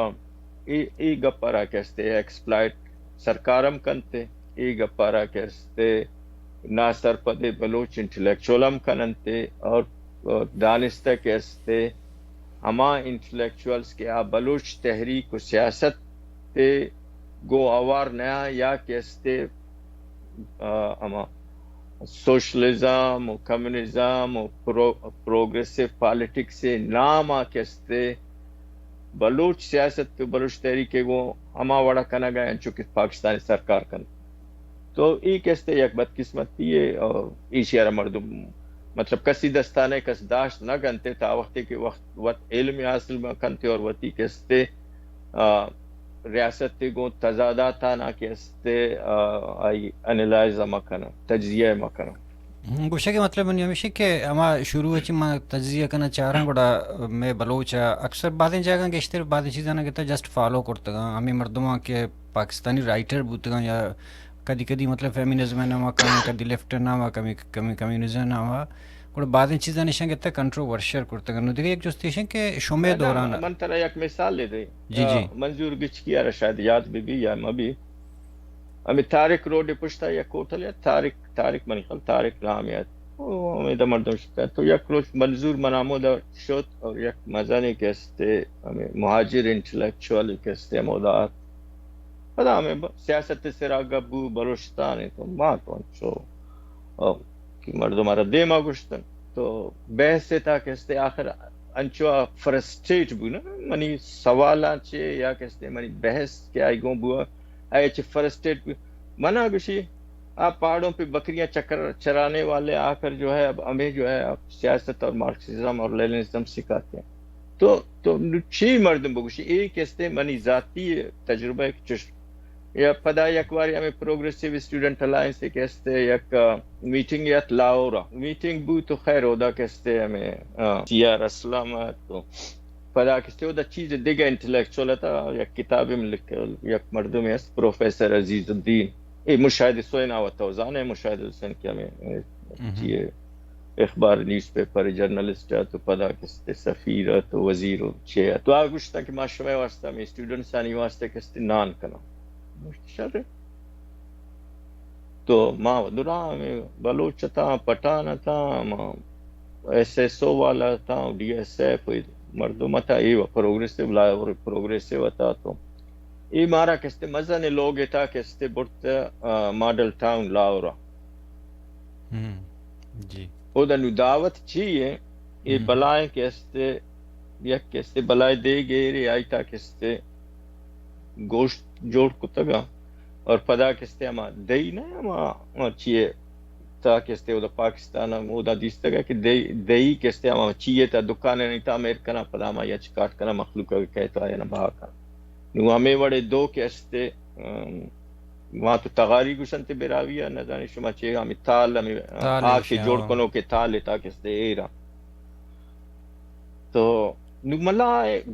اے، اے گپ ء را کہ استے ایکسپلائٹ سرکار ہم کنتے، اے گپ ء را کہ استے ناسرپدے بلوچ انٹلیکچوئل ہم کننتے اور دانستہ کہ استے ہما انٹلیکچوئلز کہ آ بلوچ تحریک و سیاست تے گوں اوار نیا یا کہ استے، آ، ہما سوشلزم و کمیونزم و پرو-، پروگریسو پالیٹکس نام آ کہ استے بلوچ سیاست و بلوچ تحریک ء گوں ہما وڑا کنگ ء انچو کہ پاکستانی سرکار کنت۔ تو اے کہ استے یک بدقسمتی ء اور ایشی ء را مردم، مطلب، کسی دستانے کس داشت نہ کنتے تا وقتی کہ وقت وت علم حاصل مہ کنتے اور وتی کہ استے، آ، ریاست ء گوں تضادات آنا کہ استے، آ، آئی انالائز مہ کنن، تجزیہ مہ کنن۔ ہم، گوشگ ء مطلب منی ہمیش کہ ہما شروع ء چہ ما تجزیہ کناں چاراں گڑا مئے بلوچ ء اکثر بعضیں جاگہاں گیشتر بعضیں چیزاں گتا جسٹ فالو کرتگاں۔ ہمیں مردماں کہ پاکستانی رائٹر بوتگاں یا کدی کدی مطلب فیمینزم ء نام ء کاں، کدی لیفٹ ء نام ء کمی، کمی کمیونزم ء نام ء گڑا بعضیں چیزاں نشان گتا کنٹروورشل کرتگاں۔ نو دیگہ یک جستی ایش کہ شمے دوران من ترا یک مثال دے دیں۔ جی، جی۔ آ، منظور گچکی ء را شاید یاد بہ بی یا مہ بی۔ ہمیں طارق روڈ پشتا یک ہوٹل ہے، طارق، طارق منی خیال، طارق نام ہے۔ او، ہمیں دا مردم شتا۔ تو یک روچ منظور من ہمودا شت اور یک مزنی کہ استے، ہمیں مہاجر انٹلیکچوئل کہ استے ہمودا آت۔ پدا ہمیں ب-، سیاست سرا گپ بو، بلوچستان ہے تو ما تو انچو، او، کہ مردم آرا دیما گوشتن۔ تو بحث تا کہ استے آخر انچو فرسٹریٹ بو نا، منی سوالاں چے یا کہ استے منی بحث کہ آئی گون بو، آئی چہ فرسٹریٹ بو۔ منا گوشی، آپ پہاڑوں پہ بکریاں چکر چرانے والے آ کر جو ہے اب ہمیں جو ہے اب سیاست اور مارکسزم اور لیننزم سکھاتے ہیں۔ تو، تو نو چی مردم بگوشی، اے کہ استے منی ذاتی تجربہ ایک چش یا پدا یک واری ہمیں پروگریسیو اسٹوڈنٹ الائنس کہ استے یک، آ، میٹنگ یت لاہور ء۔ میٹنگ بو تو خیر اودا کہ استے ہمیں، آ، سی آر اسلم ء تو پدا کہ استے اودا چیز دگہ انٹلیکچوئل تا یک کتاب ہم لکھ، یک مردم است پروفیسر عزیز الدین، اے مشاہد حسین آوت تو زانے مشاہد حسین کہ ہمیں، اے، چیئے اخبار، نیوز پیپر، جرنلسٹ ء تو پدا کہ استے سفیر ء تو وزیر و چے ء۔ تو آ گوشتا کہ ما شمئے واسطہ، ہمیں اسٹوڈنٹس آنی واسطہ کہ استے نان کناں۔ گوشت، شر۔ تو ما درا ہمیں بلوچ اتاں، پٹھان اتاں، ما ایس ایس او والا اتاں، ڈی ایس ایف مردم اتاں، اے و پروگریسو، لاہور پروگریسو اتاں تو اے مارا کہ استے مزن لوگ اتاں کہ استے برت، آ، ماڈل ٹاؤن لاہور ء۔ ہم، جی۔ اودا نو دعوت چی ہے؟ اے ہم۔ بلائیں کہ استے، یک کہ استے بلائیں دے گیرے آئی تا کہ استے گوشت جوڑ کتگا اور پدا کہ استے ہما دئی نہ ہما، ہما چیے تا کہ استے اودا پاکستان ہم اودا دیستگا کہ دئی، دئی کہ استے ہما چیے تا دکان نہیں تا میر کنا پدا ہما یچ کاٹ کنا مخلوق کہ کہتا ہے نا بہا کنا۔ نو ہمیں وڑے دو کہ استے، ام، ما تو تغاری گوشنت براہوئی ء، نزانی شما چے ہمیں تال، ہمیں تال آ ایش کہ جوڑ ہاں۔ کنو کہ تال تا کہ استے ایرا۔ تو نو ملا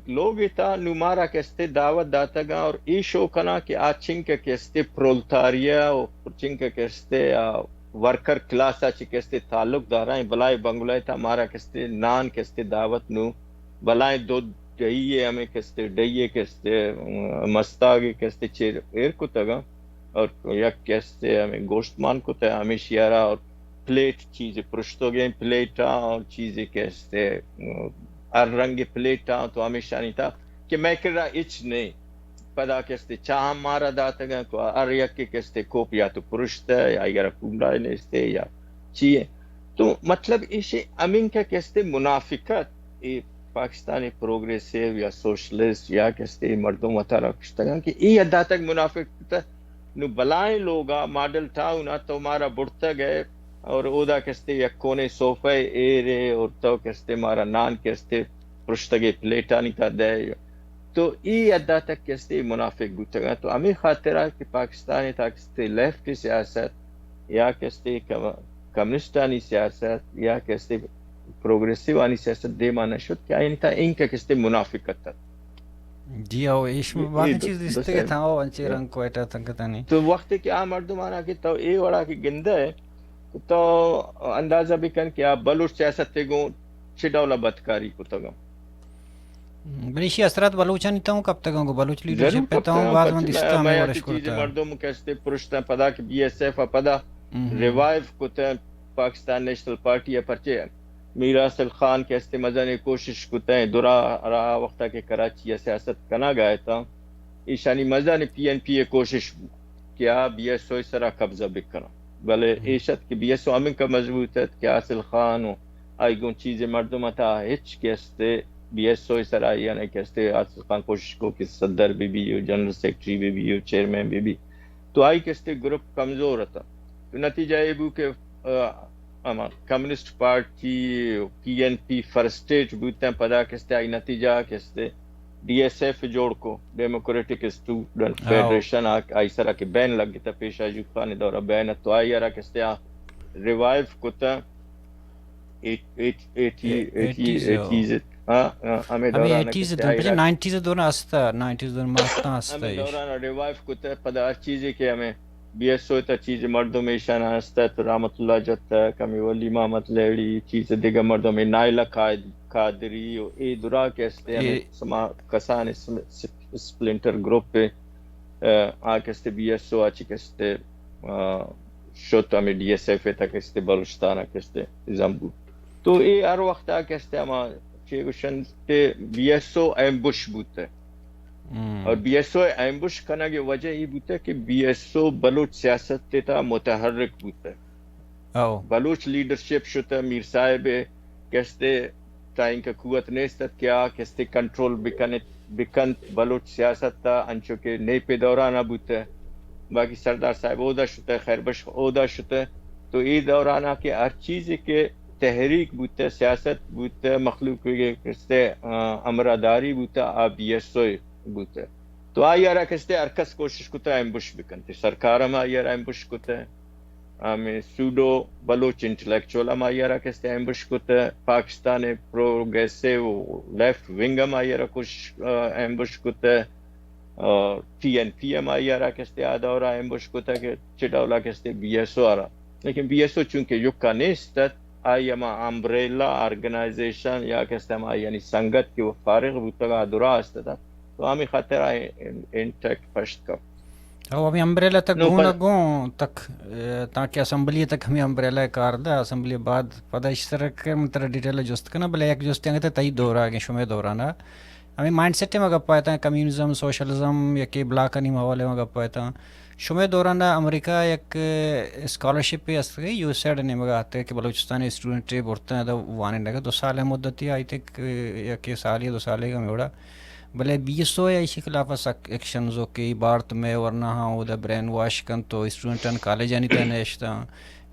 لوگ تا نو مارا کہ استے دعوت داتگا اور ای شو کنا کہ آ چنک کہ استے پرولتاریا و چنک کہ استے آ ورکر کلاس آ چی کہ استے تعلق دارائیں بلائے بنگلہ تا مارا کہ استے نان کہ استے دعوت نو بلائیں دو ڈئی ء ہمے کستے، ڈئی ء کستے، م-، مستاگ ء کستے چیر ایر کتگ ء اور یک کستے ہمے گوشت مان کتگ، ہمیشی ء را اور پلیٹ چیزے پرشتوگیں پلیٹ ء اور چیزے کستے، م-، ہر رنگ پلیٹاں تو ہمیشانی تا کہ مئے کرا ہچ نہیں۔ پدا کستے چاہم مارا داتگاں، کو ہر یکے کستے کوپ یا تو پرشتہ یا ایگرا پونڈا نیستے یا چیئے۔ تو مطلب ایشی امین کا کستے منافقت، اے پاکستانی پروگریسیو یا سوشلسٹ یا کستے مردم وتارا کشتگاں کہ اے حدا تک منافقت۔ نو بلائیں لوگا ماڈل ٹاؤن آ تو مارا بڑتگ ہے اور اودا کستے یک کونے صوفہ ایرے اور تو کستے مارا نان کستے پرشتگے پلیٹانی تا دے۔ تو ای حدا تک کستے منافق بوتگاں۔ تو ہمیں خاطرہ کہ پاکستان تا کستے لیفٹ سیاست یا کستے کم-، کمیونسٹانی سیاست یا کستے پروگریسیوانی سیاست دیما نہ شد کہ آیانی تا اینکہ کستے منافقت ات۔ جی ہو، ایش اے، اے باقی دو-، چیز دو دیستے کہ سیل۔ تھا ہو انچے اے۔ رنگ کوئٹہ تنگ تنی۔ تو وقت کہ آ مردمانا کہ تو اے وڑا کہ گندہ ہے، تو اندازہ بکن کہ آ بلوچ سیاست تے گوں چہ ڈولا بدکاری کتگا۔ بلے ایشی اثرات بلوچانی تاں کپتگاں، گوں بلوچ لیڈرشپ ضرور پہ تاں کپتگاں، باز پرچہ من دیستہ میں، ہمیں میں ورش آتی چیزیں کرتا۔ مردم کستے پرشتاں پدا کہ بی ایس ایف پدا ہم۔ ریوائیو کتہ پاکستان نیشنل پارٹی ء، پرچے میر حاصل خان کستے مزنیں کوشش کتہ درا را وقتا کہ کراچی ء سیاست کنگ ء اتاں، ایشانی مزنیں پی این پی ء کوشش بو کہ آ بی ایس او ء سرا قبضہ بکناں، بلے ہم۔ ایش ات کہ بی ایس او ہمینکہ مضبوط ات کہ حاصل خان و آئی گوں چیزے مردم تا ہچ کستے بی ایس او ء سرا، یعنی کستے حاصل خان کوشش کو کہ صدر بی بی و جنرل سیکرٹری بی بی و چیئرمین بی بی، تو آئی کستے گروپ کمزور ات۔ تو نتیجہ اے بو کہ، آ، ہما کمیونسٹ پارٹی، پی این پی فرسٹریٹ بوتن، پدا کستے آئی نتیجہ کستے ڈی ایس ایف جوڑ کو، ڈیموکریٹک اسٹوڈنٹ آؤ۔ فیڈریشن آ-، آئی سرا کہ بین لگتا، پیش ایوب خان دورہ بین ات، تو آئی را کستے آ ریوائیو کتا۔ Eight-, eight-, eighty-, a-, eighty-, eighties, آؤ۔ ایٹیز، ہاں، ہاں، ہمیں ہمیں دوران ایٹیز کستے دور، آئی پچھے را نائنٹیز دور ہستا، نائنٹیز دور ماستا ہستا ہمیں ایش۔ دوران ریوائیو کتا، پدا ہر چیزے کہ ہمیں بی ایس او تا چیز مردم ایشان ہستت، رحمت اللہ جتک، ہمیں ولی محمد لہڑی، چیز دگہ مردم، اے نائلہ قائد-، قادری و اے درا کہ ہستے ہمیں اے سما کسان اس-، اس-، اسپلنٹر گروپ، آ، آ کہ ہستے بی ایس او آ چی کہ ہستے، آ، شت ہمیں ڈی ایس ایف تا کہ ہستے بلوچستان آ کہ ہستے ازم بو۔ تو اے ہر وقت آ کہ ہستے ہما چے گوشن تے بی ایس او ایمبوش بوتے۔ ہم۔ اور be S O ambush king وجہ ای بوتے کہ بی ایس او بلوچ سیاست تے تا متحرک بوتے۔ او۔ بلوچ لیڈرشپ شتے میر صاحب کستے تا اینکہ قوت نیست ات کہ آ کستے کنٹرول بکنت، بکنت بلوچ سیاست تا انچو کہ نیپے دورانا بوتے۔ باقی سردار صاحب اودا شتے، خیر بخش اودا شتے۔ تو ای دورانا کہ ہر چیزے کہ تحریک بوتہ، سیاست بوتہ، مخلوق کہ کستے، آ، ہمراہ داری بوتہ، آ بی ایس او بوتہ۔ تو آئی را کستے ہر کس کوشش کتہ ایمبوش بکنت۔ سرکار ہم آئی را ایمبوش کتہ۔ ہمیں سوڈو بلوچ انٹلیکچوئل ہم آئی را کستے ایمبوش کتہ۔ پاکستان پروگریسو لیفٹ ونگ ہم آئی را کوشش، آ، ایمبوش کتہ۔ آ، ٹی این پی ہم آئی را کستے آ دورا ایمبوش کتہ کہ چہ ڈولا کستے بی ایس او آ را۔ لیکن بی ایس او چونکہ یکا نیست ات، آئی ہما امبریلا آرگنائزیشن یا کستے ہما یعنی سنگت کہ وہ فارغ بوتگا درا است ات، تو ہمیں خاطر آئی ان-، انٹیکٹ پشت کپ۔ او ہمیں امبریلا تک نو گون پر- گون تک، اے، تاکہ اسمبلی تک ہمیں امبریلا کار دا، اسمبلی بعد پدا اشترک من ترا ڈیٹیل جست کنا، بلے یک جست انگت تئی دورا کہ شمے دورانا ہمیں مائنڈ سیٹ ء ما گپ ء اتاں، کمیونزم، سوشلزم، یکے بلاکانی حوالے ء ما گپ ء اتاں۔ شمئے دوران ء امریکہ ء یک اسکالرشپے است، یو ایس ایڈ ء نیمگ ء اتک کہ بلوچستان ء اسٹوڈنٹے برتاں ادا وانینگ ء، دو سال ء مدتے آئی تک یکے سالے دو سالے ء ہمے وڑا۔ بلے بی ایس او ء ایشی خلاف ء سک ایکشنز و کہ بارت مئے ورناہاں اودا برین واش کنت و اسٹوڈنٹان کالجانی تہ نشتاں۔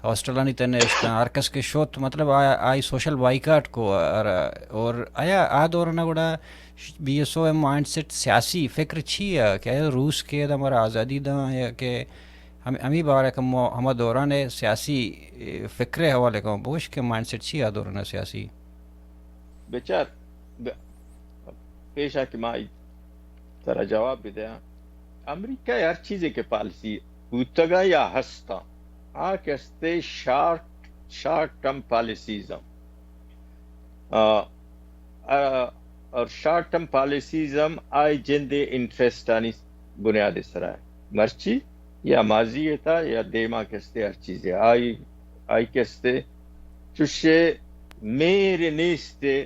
ہاسٹلانی تہ نشتاں، ہر کس کہ شت، مطلب، آ-، آئی سوشل بائیکاٹ کو، اور، اور آیا آ دوران ء گڑا بی ایس او ء مائنڈ سیٹ سیاسی فکر چی ء کہ آیا روس کہ ادا مارا آزادی داں یا کہ ہم-، ہمیں بارہ کہ مو-، ہما دوران ء سیاسی، اے، فکر ء حوالے کن بوش کہ مائنڈ سیٹ چی آ دوران ء سیاسی؟ بچار، ب-، پیش ء کہ ما ترا جواب بدیاں۔ امریکہ ء ہر چیزے کہ پالیسی بوتگا یا ہستا، آ کہ استے شارٹ، شارٹ ٹرم پالیسیز ہم۔ آ، آ، اور شارٹ ٹرم پالیسیز ہم آئی جندے انٹرسٹ آنی بنیاد سرا ہے۔ مرچی یا ماضی تا یا دیما کہ استے ہر چیزے۔ آئی، آئی کہ استے چوشے میر نیستے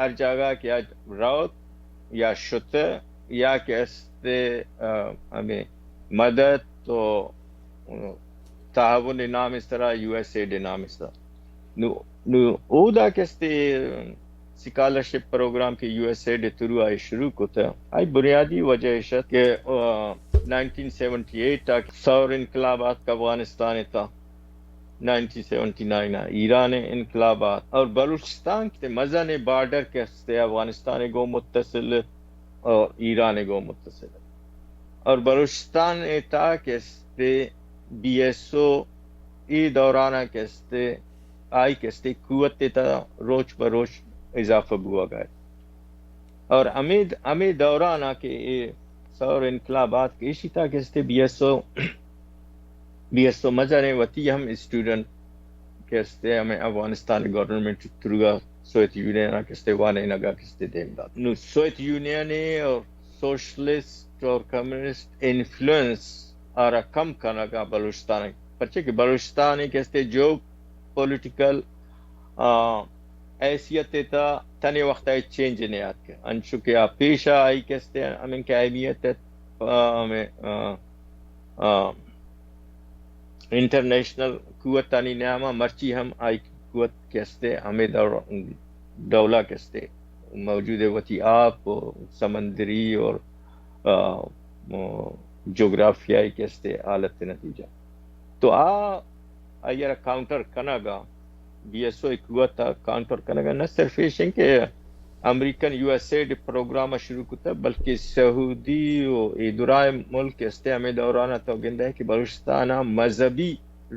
ہر جاگہ کہ آ روت یا شتہ یا کہ استے، آ، ہمیں مدد و تعاون نام سرا، یو ایس ایڈ نام سرا۔ نو، نو اودا کہ استے اسکالرشپ پروگرام کہ یو ایس ایڈ تھرو آئی شروع کتا، آئی بنیادی وجہ اش ات کہ، آ، نائنٹین سیونٹی ایٹ آ ثور انقلاب آتک افغانستان تا، نائنٹین سیونٹی نائن آ ایران انقلاب آتک اور بلوچستان کہ مزن بارڈر کہ استے افغانستان گو متصل اور ایران گو متصل اور بلوچستان تا کہ استے بی ایس او ای دورانا کہ استے آئی کہ استے قوت تا روچ بہ روچ اضافہ بوگا ات۔ اور ہمے، ہمے دورانا کہ اے ثور انقلاب آتک ایشی تا کہ استے be S O, be S او مزن وتی ہم اسٹوڈنٹ کہ استے ہمیں Afghanistan government through Soviet union کہ استے وانینگا کہ استے دیم دات۔ نو سوویت یونین اور سوشلسٹ اور کمیونسٹ انفلوئنس آرا کم کنگا بلوچستان، پرچہ کہ بلوچستان کہ استے جیو پولیٹیکل، آ، حیثیت تا تنے وقت آئی چینج نیاتک۔ انچو کہ آ پیشا آئی کہ استے ہمیں کہ اہمیت ات، آ، ہمیں، آ، آ، انٹرنیشنل قوتانی نیاما، مرچی ہم آئی قوت کہ استے ہمیں دور، ڈولا کہ استے موجود ہے، وتی آپ و سمندری اور، آ، جغرافیائی کہ استے حالت نتیجہ۔ تو آ، آئی را کاؤنٹر کنگا، بی ایس او قوت کاؤنٹر کنگا، نہ صرف ایش انت کہ American U S aid program شروع کتا، بلکہ سعودی و اے درائے ملک استے ہمیں دورانا تو گندے کہ بلوچستان مذہبی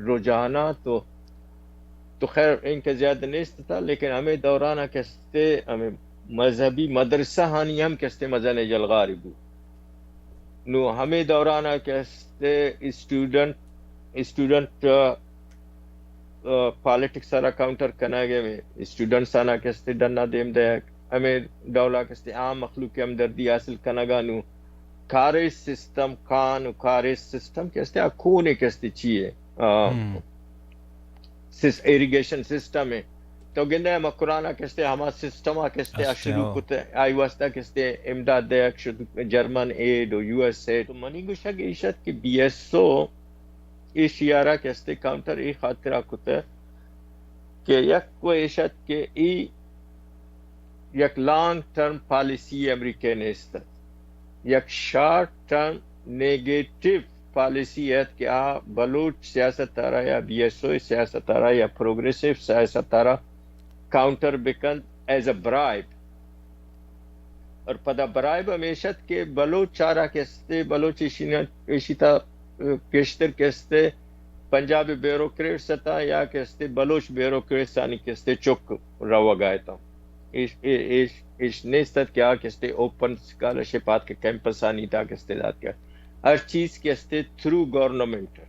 رجحانات و تو خیر ان کے زیادہ نیست تھا، لیکن ہمیں دورانا کہ استے ہمیں مذہبی مدرسہ ہانی ہم کہ استے مزن یلغاری بو۔ نو ہمیں دورانا کہ استے اسٹوڈنٹ، اسٹوڈنٹ، آ، آ، پالیٹکس سرا کاؤنٹر کنگ ء، اسٹوڈنٹس آنا کہ استے ڈنا دیم دے، ہمیں ڈولا کہ استے عام مخلوق ہمدردی حاصل کنگا۔ نو کارج سسٹم، کان و کارج سسٹم کہ استے آ کونے کہ استے چیے، آ، ہم۔ سس-، ایریگیشن سسٹم ہے۔ تو گندے مکرانا کہ استے ہما سسٹم آ کہ استے آ استے، شروع ہاں۔ کتے، آئی واسطہ کہ استے امداد دیگ شد، جرمن ایڈ و یو ایس ایڈ۔ تو منی گوشگ ایش ات کہ بی ایس او ایشی آرا کہ استے کاؤنٹر ای خاطرا کتے کہ یک و ایش ات کہ ای یک لانگ ٹرم پالیسی امریکہ نیست ات، یک شارٹ ٹرم نیگیٹو پالیسی ات کہ آ بلوچ سیاست آرا یا بی ایس او سیاست آرا یا پروگریسو سیاست آرا کاؤنٹر بکنت ایز اے برائب۔ اور پدا برائب ہمیش ات کہ بلوچ آرا کہ استے، بلوچ ایشی نہ، ایشی تا، اه، گیشتر کہ استے پنجاب بیوروکریٹس تا یا کہ استے بلوچ بیوروکریٹس آنی کہ استے چک روگا اتاں۔ ایش، اے-، ایش، ایش نیست ات کہ آ کہ استے اوپن سکالرشپ آت کہ کیمپس آنی تا کہ استے دات کہ ہر چیز کہ استے تھرو گورنمنٹ۔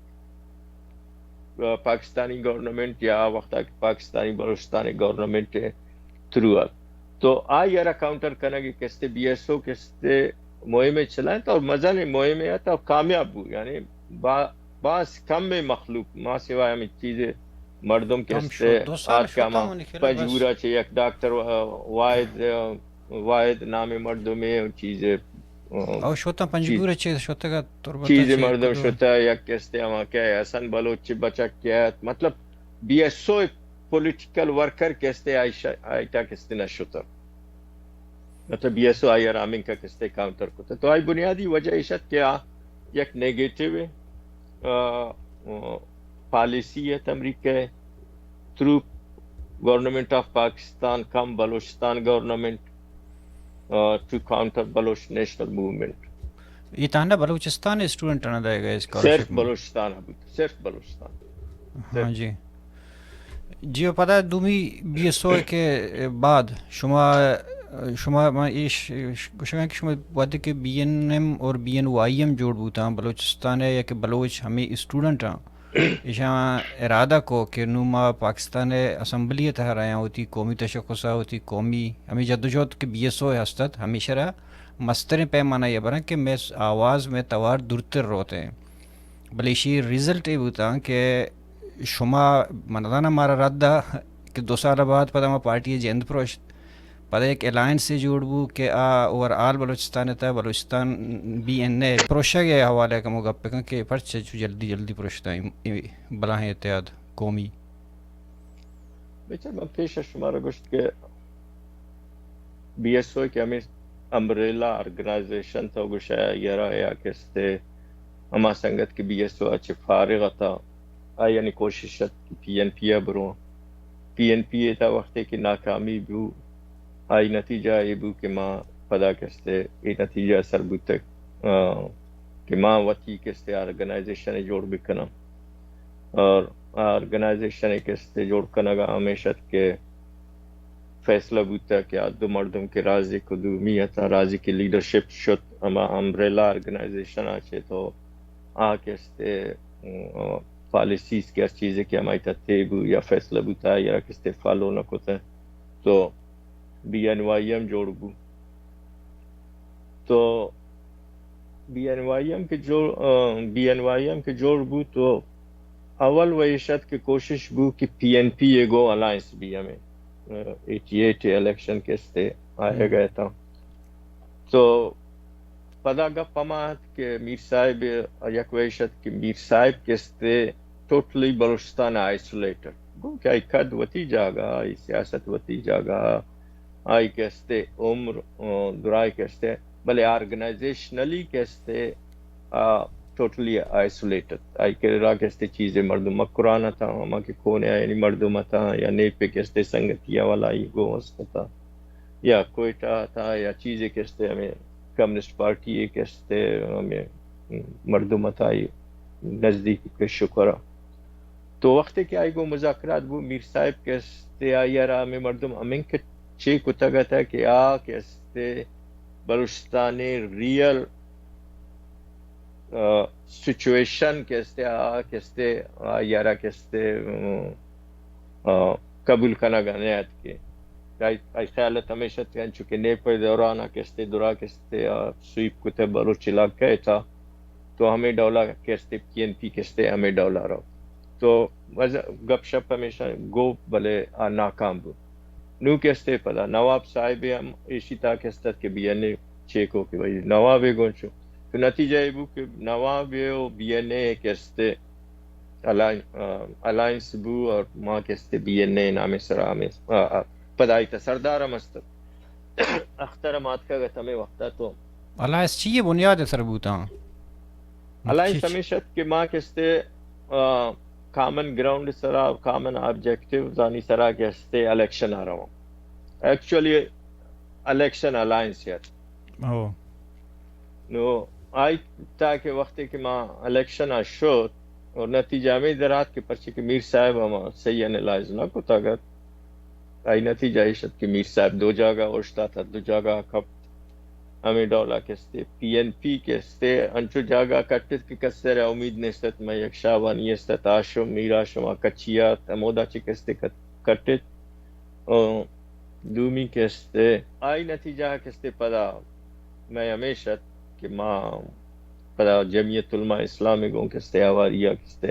پاکستانی گورنمنٹ یا آ وختا کہ پاکستانی بلوچستان گورنمنٹ تھرو ات۔ تو آئی را کاؤنٹر کنگی کہ استے بی ایس او کہ استے مہمے چلائیں تو مزن مہمے ات اور کامیاب بو، یعنی با-، باز کم مخلوق ما سوائے ہمیں چیز مردم کہ کم استے شو، دو سال آت شو کما تمام نکلے بس۔ پنجگورا چہ یک ڈاکٹر وا-، واحد، واحد نام مردمے چیز او شوتاں پنجگور ء چہ شتگ ات، تربت ء چیزے چہ مردم کدو؟ شتہ، یک کستے ہما کہ حسن بلوچ چہ بچک کہ ات، مطلب be S O political worker کستے آئی ش-، آئی تا کستے نہ شتہ۔ مطلب بی ایس او آئی ء را ہمینکا کستے کاؤنٹر کتہ۔ تو آئی بنیادی وجہ ایش ات کہ آ یک نیگیٹو ء، آ، آ، پالیسی ات امریکہ ء تھرو گورنمنٹ آف پاکستان کم بلوچستان گورنمنٹ، آ، to counter Baloch national movement. اے تہنا بلوچستان اسٹوڈنٹاں دئیگ ء اسکالرشپ؟ صرف بلوچستان ء بوت، صرف بلوچستان۔ ہاں جی۔ جی، و پدا دومی بی ایس او کے بعد شما، شما ما ایش گوشگاں کہ شما وقتی کہ بی این ایم اور بی این وائی ایم جوڑ بوتاں بلوچستان ء یا کہ بلوچ ہمیں اسٹوڈنٹاں ایشاں ارادہ کو کہ نوں ما پاکستان ء اسمبلی ء تہا رایاں، وتی قومی تشخص ء، وتی قومی ہمے جدوجہد کہ بی ایس او ء ہست ات، ہمیشہ را مستریں پیمانہ ء براں کہ مئے آواز، مئے توار دورتر روت ایں۔ بلے ایشی رزلٹ اے بوتاں کہ شما، من زاناں مارا رد ء کہ دو سال بعد پدا ما پارٹی ء جند پروشت۔ پدا یک الائنسے جوڑ بو کہ آ اوور آل بلوچستان ءِ تہا بلوچستان بی این اے پروشگ ءِ حوالہ ءَ کمو گپ بکن کہ پرچہ چو جلدی جلدی پروشتاں اے، اے بلاہیں اتحاد قومی۔ بچار، من پیش شمارا گوشت کہ بی ایس او کہ ہمیں امبریلا آرگنائزیشن تو گوشے، یرا یا کستے ہما سنگت کہ بی ایس او ءَ چہ فارغ اتاں، آیانی کوشش ات کہ پی این پی ءَ برواں۔ پی این پی ءِ تہا وختے کہ ناکامی بو، آئی نتیجہ اے بو کہ ما پدا کستے اے نتیجہ ءَ سر بوتگ، آ، کہ ما وتی کستے آرگنائزیشن جوڑ بکناں۔ اور آرگنائزیشن کستے جوڑ کنگا ہمیش ات کہ فیصلہ بوتگ کہ آ دو مردم کہ رازی کدومی اتاں، رازی کہ لیڈرشپ شت، ہما امبریلا آرگنائزیشن ءَ چہ تو آ کستے، م، پالیسیز کہ ہر چیزے کہ ہمائی تتے بو یا فیصلہ بوتا یا کستے فالو نہ کتہ، تو بی این وائی ایم جوڑ بو۔ تو بی این وائی ایم کہ جوڑ، آ، بی این وائی ایم کہ جوڑ بو تو اول و ایش ات کہ کوشش بو کہ پی این پی ءِ گوں الائنس بی ہمیں، آ، ایٹی ایٹ الیکشن کستے آئے گئے تاں۔ تو پدا گپ ہما ات کہ میر صاحب یک ویش ات کہ میر صاحب کستے ٹوٹلی بلوچستان آئسولیٹڈ، گوں کہ آئی قد وتی جاگہ، آئی سیاست وتی جاگہ، آئی کستے عمر، آ، درائے کستے، بلے آرگنائزیشنلی کستے، آ، ٹوٹلی آئسولیٹڈ۔ آئی کرا کستے چیزے مردم مکران اتاں، ہما کہ کونے آیانی مردم اتاں، یا نیپے کستے سنگتی والا آئی گوں است اتاں، یا کوئٹہ اتاں، یا چیزے کستے ہمیں کمیونسٹ پارٹی ءِ کستے ہمیں مردم اتاں، آئی نزدیک کہ شکر۔ تو وختے کہ آئی گوں مذاکرات بو، میر صاحب کستے آئی ءَ را ہمیں مردم ہمیں کہ چے کتگ ات کہ آ کستے بلوچستان ءِ ریئل، آ، سچویشن کستے، آ کستے، آ یارا کستے، آ، قبول کنگ ءَ نہ ات کہ آئی، آئی خیال ات ہمیش ات کہ انچو کہ نیپ ءِ دوران ءَ کستے درا کستے آ سویپ کتہ بلوچ علاقہ ءِ تہا، تو ہمیں ڈولا کستے پی این پی کستے ہمیں ڈولا رو۔ تو وز-، گپ شپ ہمیشہ گو، بلے آ ناکام بو۔ نو کستے پدا نواب صاحب ہم ایشی تا کست ات کہ بی این اے چیکو کہ بھئی نواب گونچو۔ تو نتیجہ اے بو کہ نواب و بی این اے کستے الائن-، آ، الائنس بو اور ما کستے بی این اے نامے سرا ہمیں، آ، آ، پدا آئی تا سردار ہم است۔ اختر ہم آتکگ ات ہمیں وقتا تو۔ الائنس چی بنیاد سر بوتاں؟ الائنس چی-، چی-، ہمیش ات کہ ما کستے، آ، کامن گراؤنڈ سرا، کامن آبجیکٹیوز آنی سرا کستے الیکشن آ رواں۔ ایکچولی الیکشن الائنس ات۔ او۔ نو آئی تا کہ وختے کہ ما الیکشن ءَ شت اور نتیجہ ہمیں در آت کہ پرچے کہ میر صاحب ہما صحیح انالائز نہ کتگ ات، آئی نتیجہ ایش ات کہ میر صاحب دو جاگہ اوشتات، دو جاگہ کپت۔ ہمیں ڈولا کستے پی این پی کستے انچو جاگہ کٹت کہ کسے را امید نیست ات، مئے یک شاہوانی است ات، ہاشم، میر ہاشم آ کچی ات، ہمودا چہ کستے کت-، کٹت۔ او دومی کستے، آئی نتیجہ کستے پدا مئے ہمیش ات کہ ما پدا جمعیت علماء اسلام گوں کستے آواری ءَ کستے،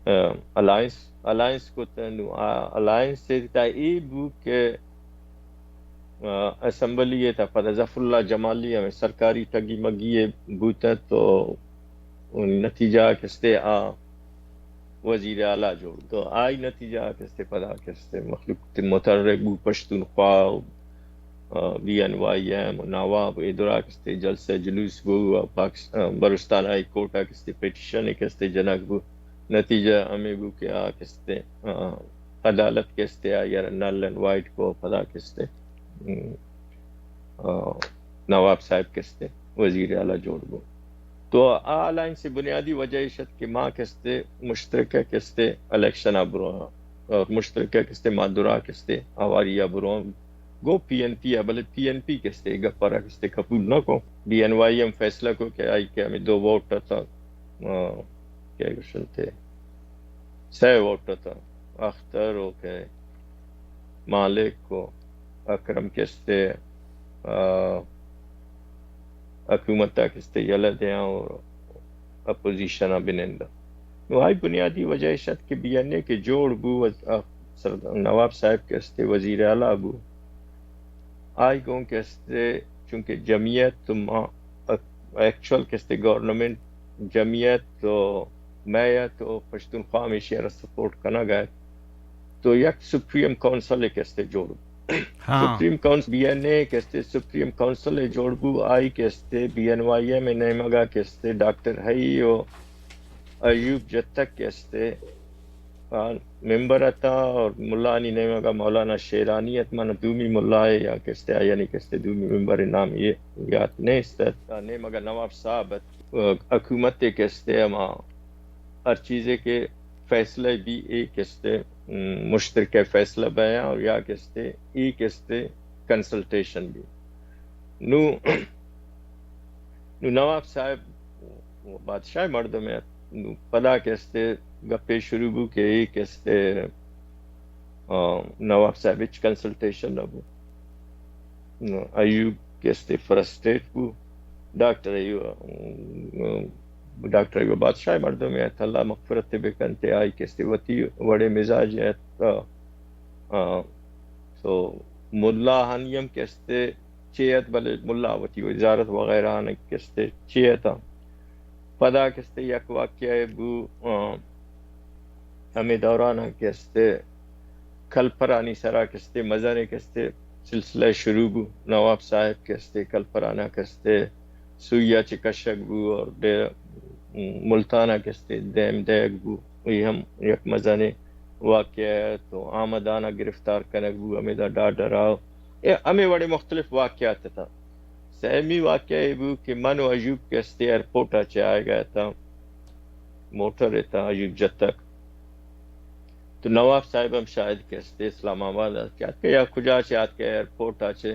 آ، الائنس، الائنس کت۔ نو آ الائنس ءِ تہا اے بو کہ، آ، اسمبلی ءِ تہا پدا ظفر اللہ جمالی ہمیں سرکاری ٹگی مگی ءَ بوت تو نتیجہ کستے آ وزیر اعلیٰ جوڑ۔ تو آئی نتیجہ کستے پدا کستے مخلوق تے متحرک بو، پشتونخوا، آ، بی این وائی ایم، نواب، اے درا کستے جلسہ جلوس بو، آ، پاکس-، آ، بلوچستان ہائی کورٹ آ کستے پٹیشن کستے جنگ بو۔ نتیجہ ہمیں بو کہ آ کستے، آ، عدالت کستے آ یار نل اینڈ وائٹ کو پدا کستے، ام، آ، نواب صاحب کستے وزیر اعلیٰ جوڑ بو۔ تو آ الائنس بنیادی وجہ ایش ات کہ ما کستے مشترکہ کستے الیکشن آ برواں اور مشترکہ کستے ما درا کستے آواری آ برواں۔ گو پی این پی آ، بلے پی این پی کستے گپ را کستے قبول نہ کو۔ بی این وائی ہم فیصلہ کو کہ آئی کہ ہمیں دو ووٹ اتاں، آ، کیا گوشنتے، سہ ووٹ اتاں، اختر و کہ مالک و اکرم کستے، آ، حکومت ءَ کستے یلہ دیاں اور اپوزیشن ءَ بننداں۔ نو آئی بنیادی وجہ ایش ات کہ بی این اے کہ جوڑ بو، آ، سر-، نواب صاحب کستے وزیر اعلیٰ بو۔ آئی گوں کہ استے، چونکہ جمعیت تو ما، ایکچوئل کہ استے گورنمنٹ، جمعیت تو میت و پشتونخوا ہمیشی را سپورٹ کنگ ء، تو یک سپریم کونسل کہ استے جوڑ بو۔ ہاں۔ سپریم کونسل، بی این اے کہ استے سپریم کونسل جوڑ بو، آئی کہ استے بی این وائی ایم نیمگا کہ استے ڈاکٹر حئی و ایوب جتک کہ استے آ، ممبر اتاں اور ملانی نیمگا مولانا شیرانی ات، من دومی ملا ء یا کہ استے، آ، یعنی کہ استے دومی ممبر نام یہ یاد نیست ات۔ آ، نیمگا نواب صاحب ات۔ آ، حکومت کہ استے ہما ہر چیزے کہ فیصلہ بی اے کہ استے، م، مشترکہ فیصلہ بیاں اور یا کہ استے اے کہ استے کنسلٹیشن بی۔ نو، نو نواب صاحب و بادشاہ مردم ات۔ نو پدا کہ استے گپے شروع بو کہ اے کہ استے، آ، نواب صاحب ہچ کنسلٹیشن نہ بو۔ نو ایوب کہ استے فرسٹریٹ بو۔ ڈاکٹر ایوب، ڈاکٹر ایوب بادشاہ مردم ات، اللہ مغفرت بکنت، آئی کہ استے وتی وڑے مزاج ات۔ آ، آ، تو ملا ہنی ہم کہ استے چے ات، بلے ملا وتی وزارت وغیرہ آناں کہ استے چے اتاں۔ پدا کہ استے یک واقعہ بو، آ، ہمے دوران کہ استے کلپرانی سرا کہ استے مزنے کہ استے سلسلہ شروع بو۔ نواب صاحب کہ استے کلپرانا کہ استے سویا چہ کشگ بو اور دے ملتانا کہ استے دیم دیگ بو۔ اے ہم یک مزنے واقعہ ات۔ تو آمدانا گرفتار کنگ بو، ہمیدا ڈاڈرا۔ اے ہمے وڑے مختلف واقعات اتاں۔ سیمی واقعہ اے بو کہ من و ایوب کہ استے ایئرپورٹ ء چہ آیگا اتاں، موٹر اتاں، ایوب جتک۔ تو نواب صاحب ہم شاید کہ استے اسلام آباد ء چہ آتکہ یا کجا چہ آتکہ ایئرپورٹ ء چہ۔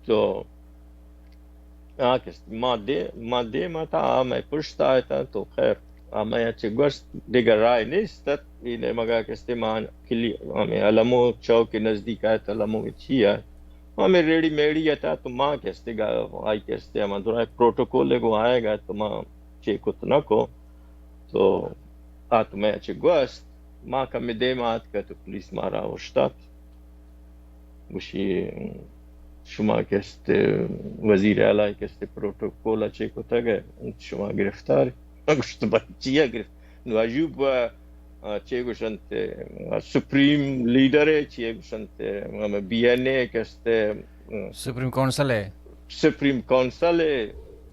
تو آ کہ استے ما دے، ما دیم اتاں، آ مئے پشت ء اتاں۔ تو خیر، آ مئے چہ گوشت دگہ راہ نیست ات۔ اے نیمگا کہ استے ما کلی، ہمے المو چوک نزدیک ات، المو چی ات۔ ہمے ریڑی میڑی ات، تو ما کہ استے گا، آئی کہ استے ہما درائے پروٹوکول گو آئے گا، تو ما چے کت نہ کو۔ تو آ تو مئے چہ گوست، ما کمی دیم آتکہ تو پولیس مارا اوشتات۔ گوشی، شما کہ استے وزیر اعلی کہ استے پروٹوکول چے کتگ، شما گرفتار۔ گوشت، بچیا گرفت۔ نو ایوب، آ، چے گوشنت، آ، سپریم لیڈر ہے، چے گوشنت، ہمیں بی این اے کہ استے، آ، سپریم کونسل ہے۔ سپریم کونسل ہے۔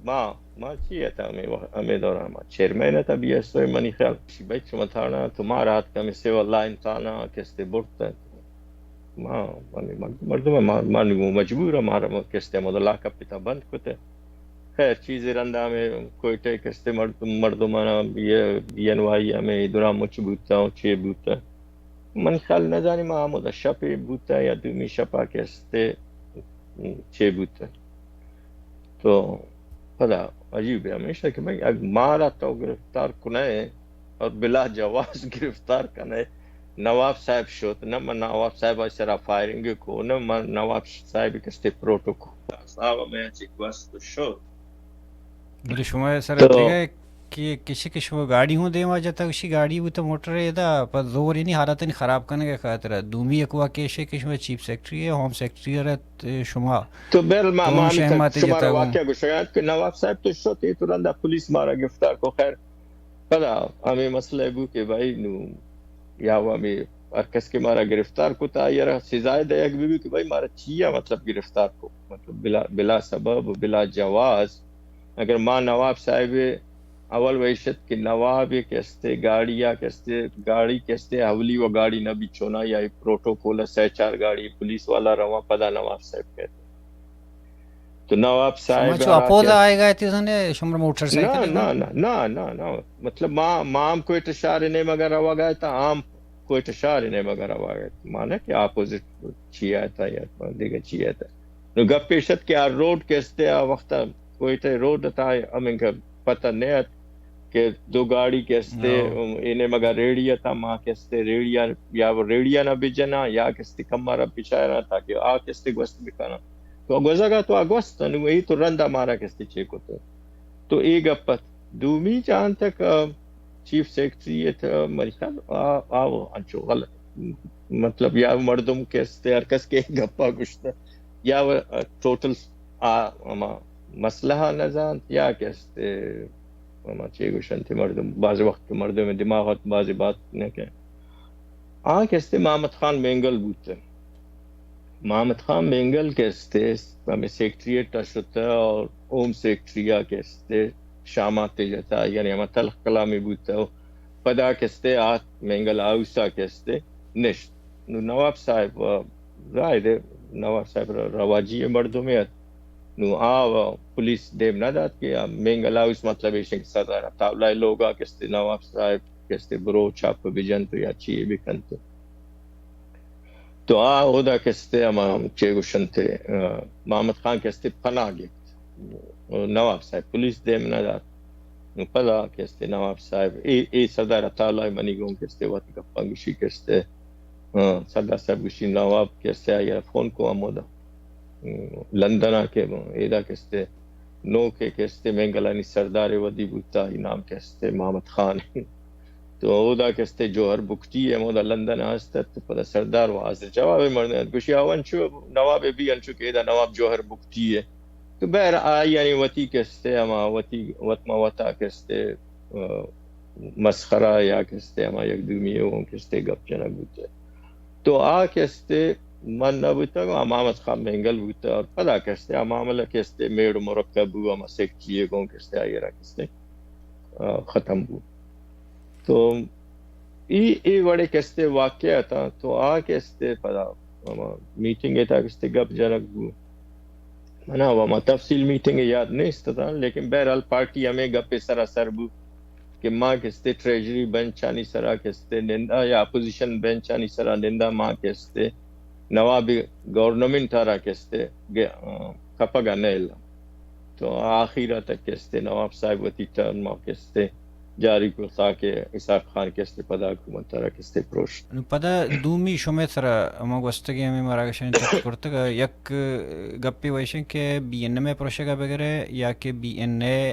ما، ما چی ہے تا ہمیں وقت، ہمیں دوران ما چیئرمین ہے تا بی ایس او منی خیال۔ بھائی شما تھانا تو ما رات کا ہمیں سیول لائن تھانا کہ استے برتا۔ ما، مردم، مردم، ما، ما نگو مجبور ہے، مارا کستے مدلا کپتا بند کتے۔ خیر، چیزے رندا ہمیں کوئٹہ کستے مردم، مردمانا یہ بی این وائی ہمیں ادرا مچ بوتا ہوں، چے بوتا۔ من خیال نہ جانی ما ہمودا شپے بوتا یا دومی شپا کستے چے بوتا۔ تو پدا عجیب ہے ہمیشہ کہ بھائی، اگر مارا تو گرفتار کنے اور بلا جواز گرفتار کنے، نواب صاحب شوت، نہ من نواب صاحب سرا فائرنگ کو، نہ من نواب صاحب کستے پروٹوکول۔ صاحب میں چک وست شوت۔ بلے شما سر تو دیگه کہ کسی کہ شما گاڑی ہوں دیما جتا، کسی گاڑی بوتا موٹر ہے دا، پر زور یعنی حالت نہیں خراب کرنے کے خاطر ہے۔ دومی ایک واقعہ شے کہ شما چیف سیکرٹری ہے، ہوم سیکرٹری ہے، شما تو بل ما، تو ما شے ہمیں ماتے شمار جتا ہوں۔ واقعہ گوشگا کہ نواب صاحب تو شوت، یہ تو رندا پولیس مارا گرفتار کو۔ خیر، پدا ہمیں مسئلہ بو کہ بھائی نو یا وہ ہمیں ہر کس کہ مارا گرفتار کو تا یا سزا دیگ بھی، بھی کہ بھائی مارا چیا مطلب گرفتار کو، مطلب بلا، بلا سبب، بلا جواز۔ اگر ما نواب صاحب اول ویشت کہ نواب کستے گاڑی یا کستے گاڑی کستے اولی و گاڑی نہ بچونا یا پروٹوکول سے چار گاڑی پولیس والا رواں پدا نواب صاحب کہتے۔ تو نواب صاحب شما چو اپوز آئے گا تی زنے شمر موٹر سائیکل نہ، نہ، نہ، نہ، نہ۔ مطلب ما، ما ہم کوئٹہ شہر نے مگر روا گئے تا عام کوئٹہ شہر نے مگر روا گئے۔ مانا کہ اپوزٹ چی آتا یا دیگه چی آتا۔ نو گپ پیش ات کہ آ روڈ کستے آ وقت کوئٹہ روڈ تا ہمیں پتہ نہ ات کہ دو گاڑی کستے، اینے مگا ریڑی تا ما کستے ریڑیا یا ریڑیا نہ بجنا یا کستے کمارا بچارا تاکہ آ کستے گوست بکنا۔ تو گوزگا تو آ گوست نو ای تو رندا مارا کستے چے کو تو۔ تو اے گپ ات۔ دومی جہان تک، آ، چیف سیکرٹری ات، آ، منی خیال، آ، آ، وہ انچو غلط۔ مطلب، یا مردم کہ استے ہر کس کہ گپا گشتہ۔ یا ٹوٹل آ ہما مسئلہ نہ زانت، یا کہ استے ہما چے گوشنت مردم، بعض وقت مردم دماغ ات بازی بات نہ کہ۔ آ کہ استے محمد خان مینگل بوت۔ محمد خان مینگل کہ استے ہمیں سیکرٹریٹ شتہ اور ہوم سیکرٹری کہ استے شامات جتا، یعنی ہما تلخ کلامی بوت۔ پدا کہ استے آ مینگل ہاؤس کہ استے نشت۔ نو نواب صاحب، آ، ظاہر ہے نواب صاحب را-، رواجی مردمے ات۔ نو آ و پولیس دیم نہ دات کہ آ مینگل ہاؤس، مطلب ایش کہ سردار عطا اللہ لوگا کہ استے نواب صاحب کہ استے برو چاپ بجن تو یا چی بکن تو۔ تو آ اودا کہ استے ہما چے گوشنت، آ، محمد خان کہ استے پناہ گپت۔ نواب صاحب پولیس دیم نہ دات۔ نو پدا کہ استے نواب صاحب، اے، اے سردار عطا اللہ منی گون کہ استے وت گپاں گشی کہ استے، آ، سردار صاحب گشی نواب کہ استے آئی را فون کو ہمودا۔ لندن ء کہ ایدا کہ استے نوکے کہ استے مینگلانی سردارے ودی بوتا، آئی نام کہ استے محمد خان۔ تو اودا کہ استے جوہر بگٹی ء ہمودا لندن ء است ات، تو پدا سردار و حاضر جواب ء مردم ات، گوشی آو انچو نواب ء بی انچو کہ ایدا نواب جوہر بگٹی ء۔ تو بہر آئی یعنی وتی کہ استے ہما وتی وت ما وتا کہ استے، آ، مسخرہ یا کہ استے ہما یک دومی ء گوں کہ استے گپ جنگ بوتے۔ تو آ کہ استے من نہ بوتگ، آ محمد خان مینگل بوتگ اور پدا کہ استے آ معاملہ کہ استے میڑ مرکب بو، ہما سیکرٹری گوں کہ استے آئی را کہ استے، آ، ختم بو۔ تو ای، ای وڑے کہ استے واقعہ تا، تو آ کہ استے پدا ہما میٹنگ تا کہ استے گپ جنگ بو۔ منا و ما تفصیل میٹنگ یاد نیست تا، لیکن بہرحال پارٹی ہمیں گپے سرا سر بو کہ ما کہ استے ٹریجری بینچانی سرا کہ استے نندا یا اپوزیشن بینچانی سرا نندا ما کہ استے نواب گورنمنٹ را کہ استے گ-، آ، کپگا نیل۔ تو آخیرا تک کہ استے نواب صاحب وتی ٹرم ما کہ استے جاری کرتا کہ اسحاق خان کہ استے پدا حکومت را کہ استے پروش۔ نو پدا دومی شمے سرا ہما گوستگیں ہمے مراگشانی تک کرتگ، یک گپے ویشیں کہ بی این ایم ء پروشگ ء بگرے یا کہ بی این اے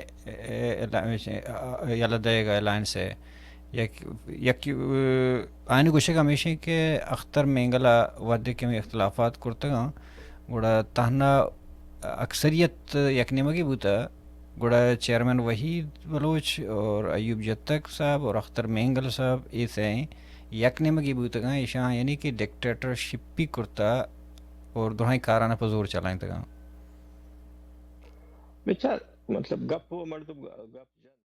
یلہ دئیگ ء الائنس ء یک، یک، آنی گوشگ ہمیشیں کہ اختر مینگل ء وھدے کہ ہمے اختلافات کرتگاں، گڑا تہنا اکثریت یک نیمگی بوتا، گڑا چیئرمین وحید بلوچ اور ایوب جتک صاحب اور اختر مینگل صاحب اے سئیں یک نیمگی بوتگاں، ایشاں یعنی کہ ڈکٹیٹرشپی کرتا اور درائیں کاراں پہ زور چلائینتگاں۔ بچار، مطلب، گپ و مردم گ-، گپ جن۔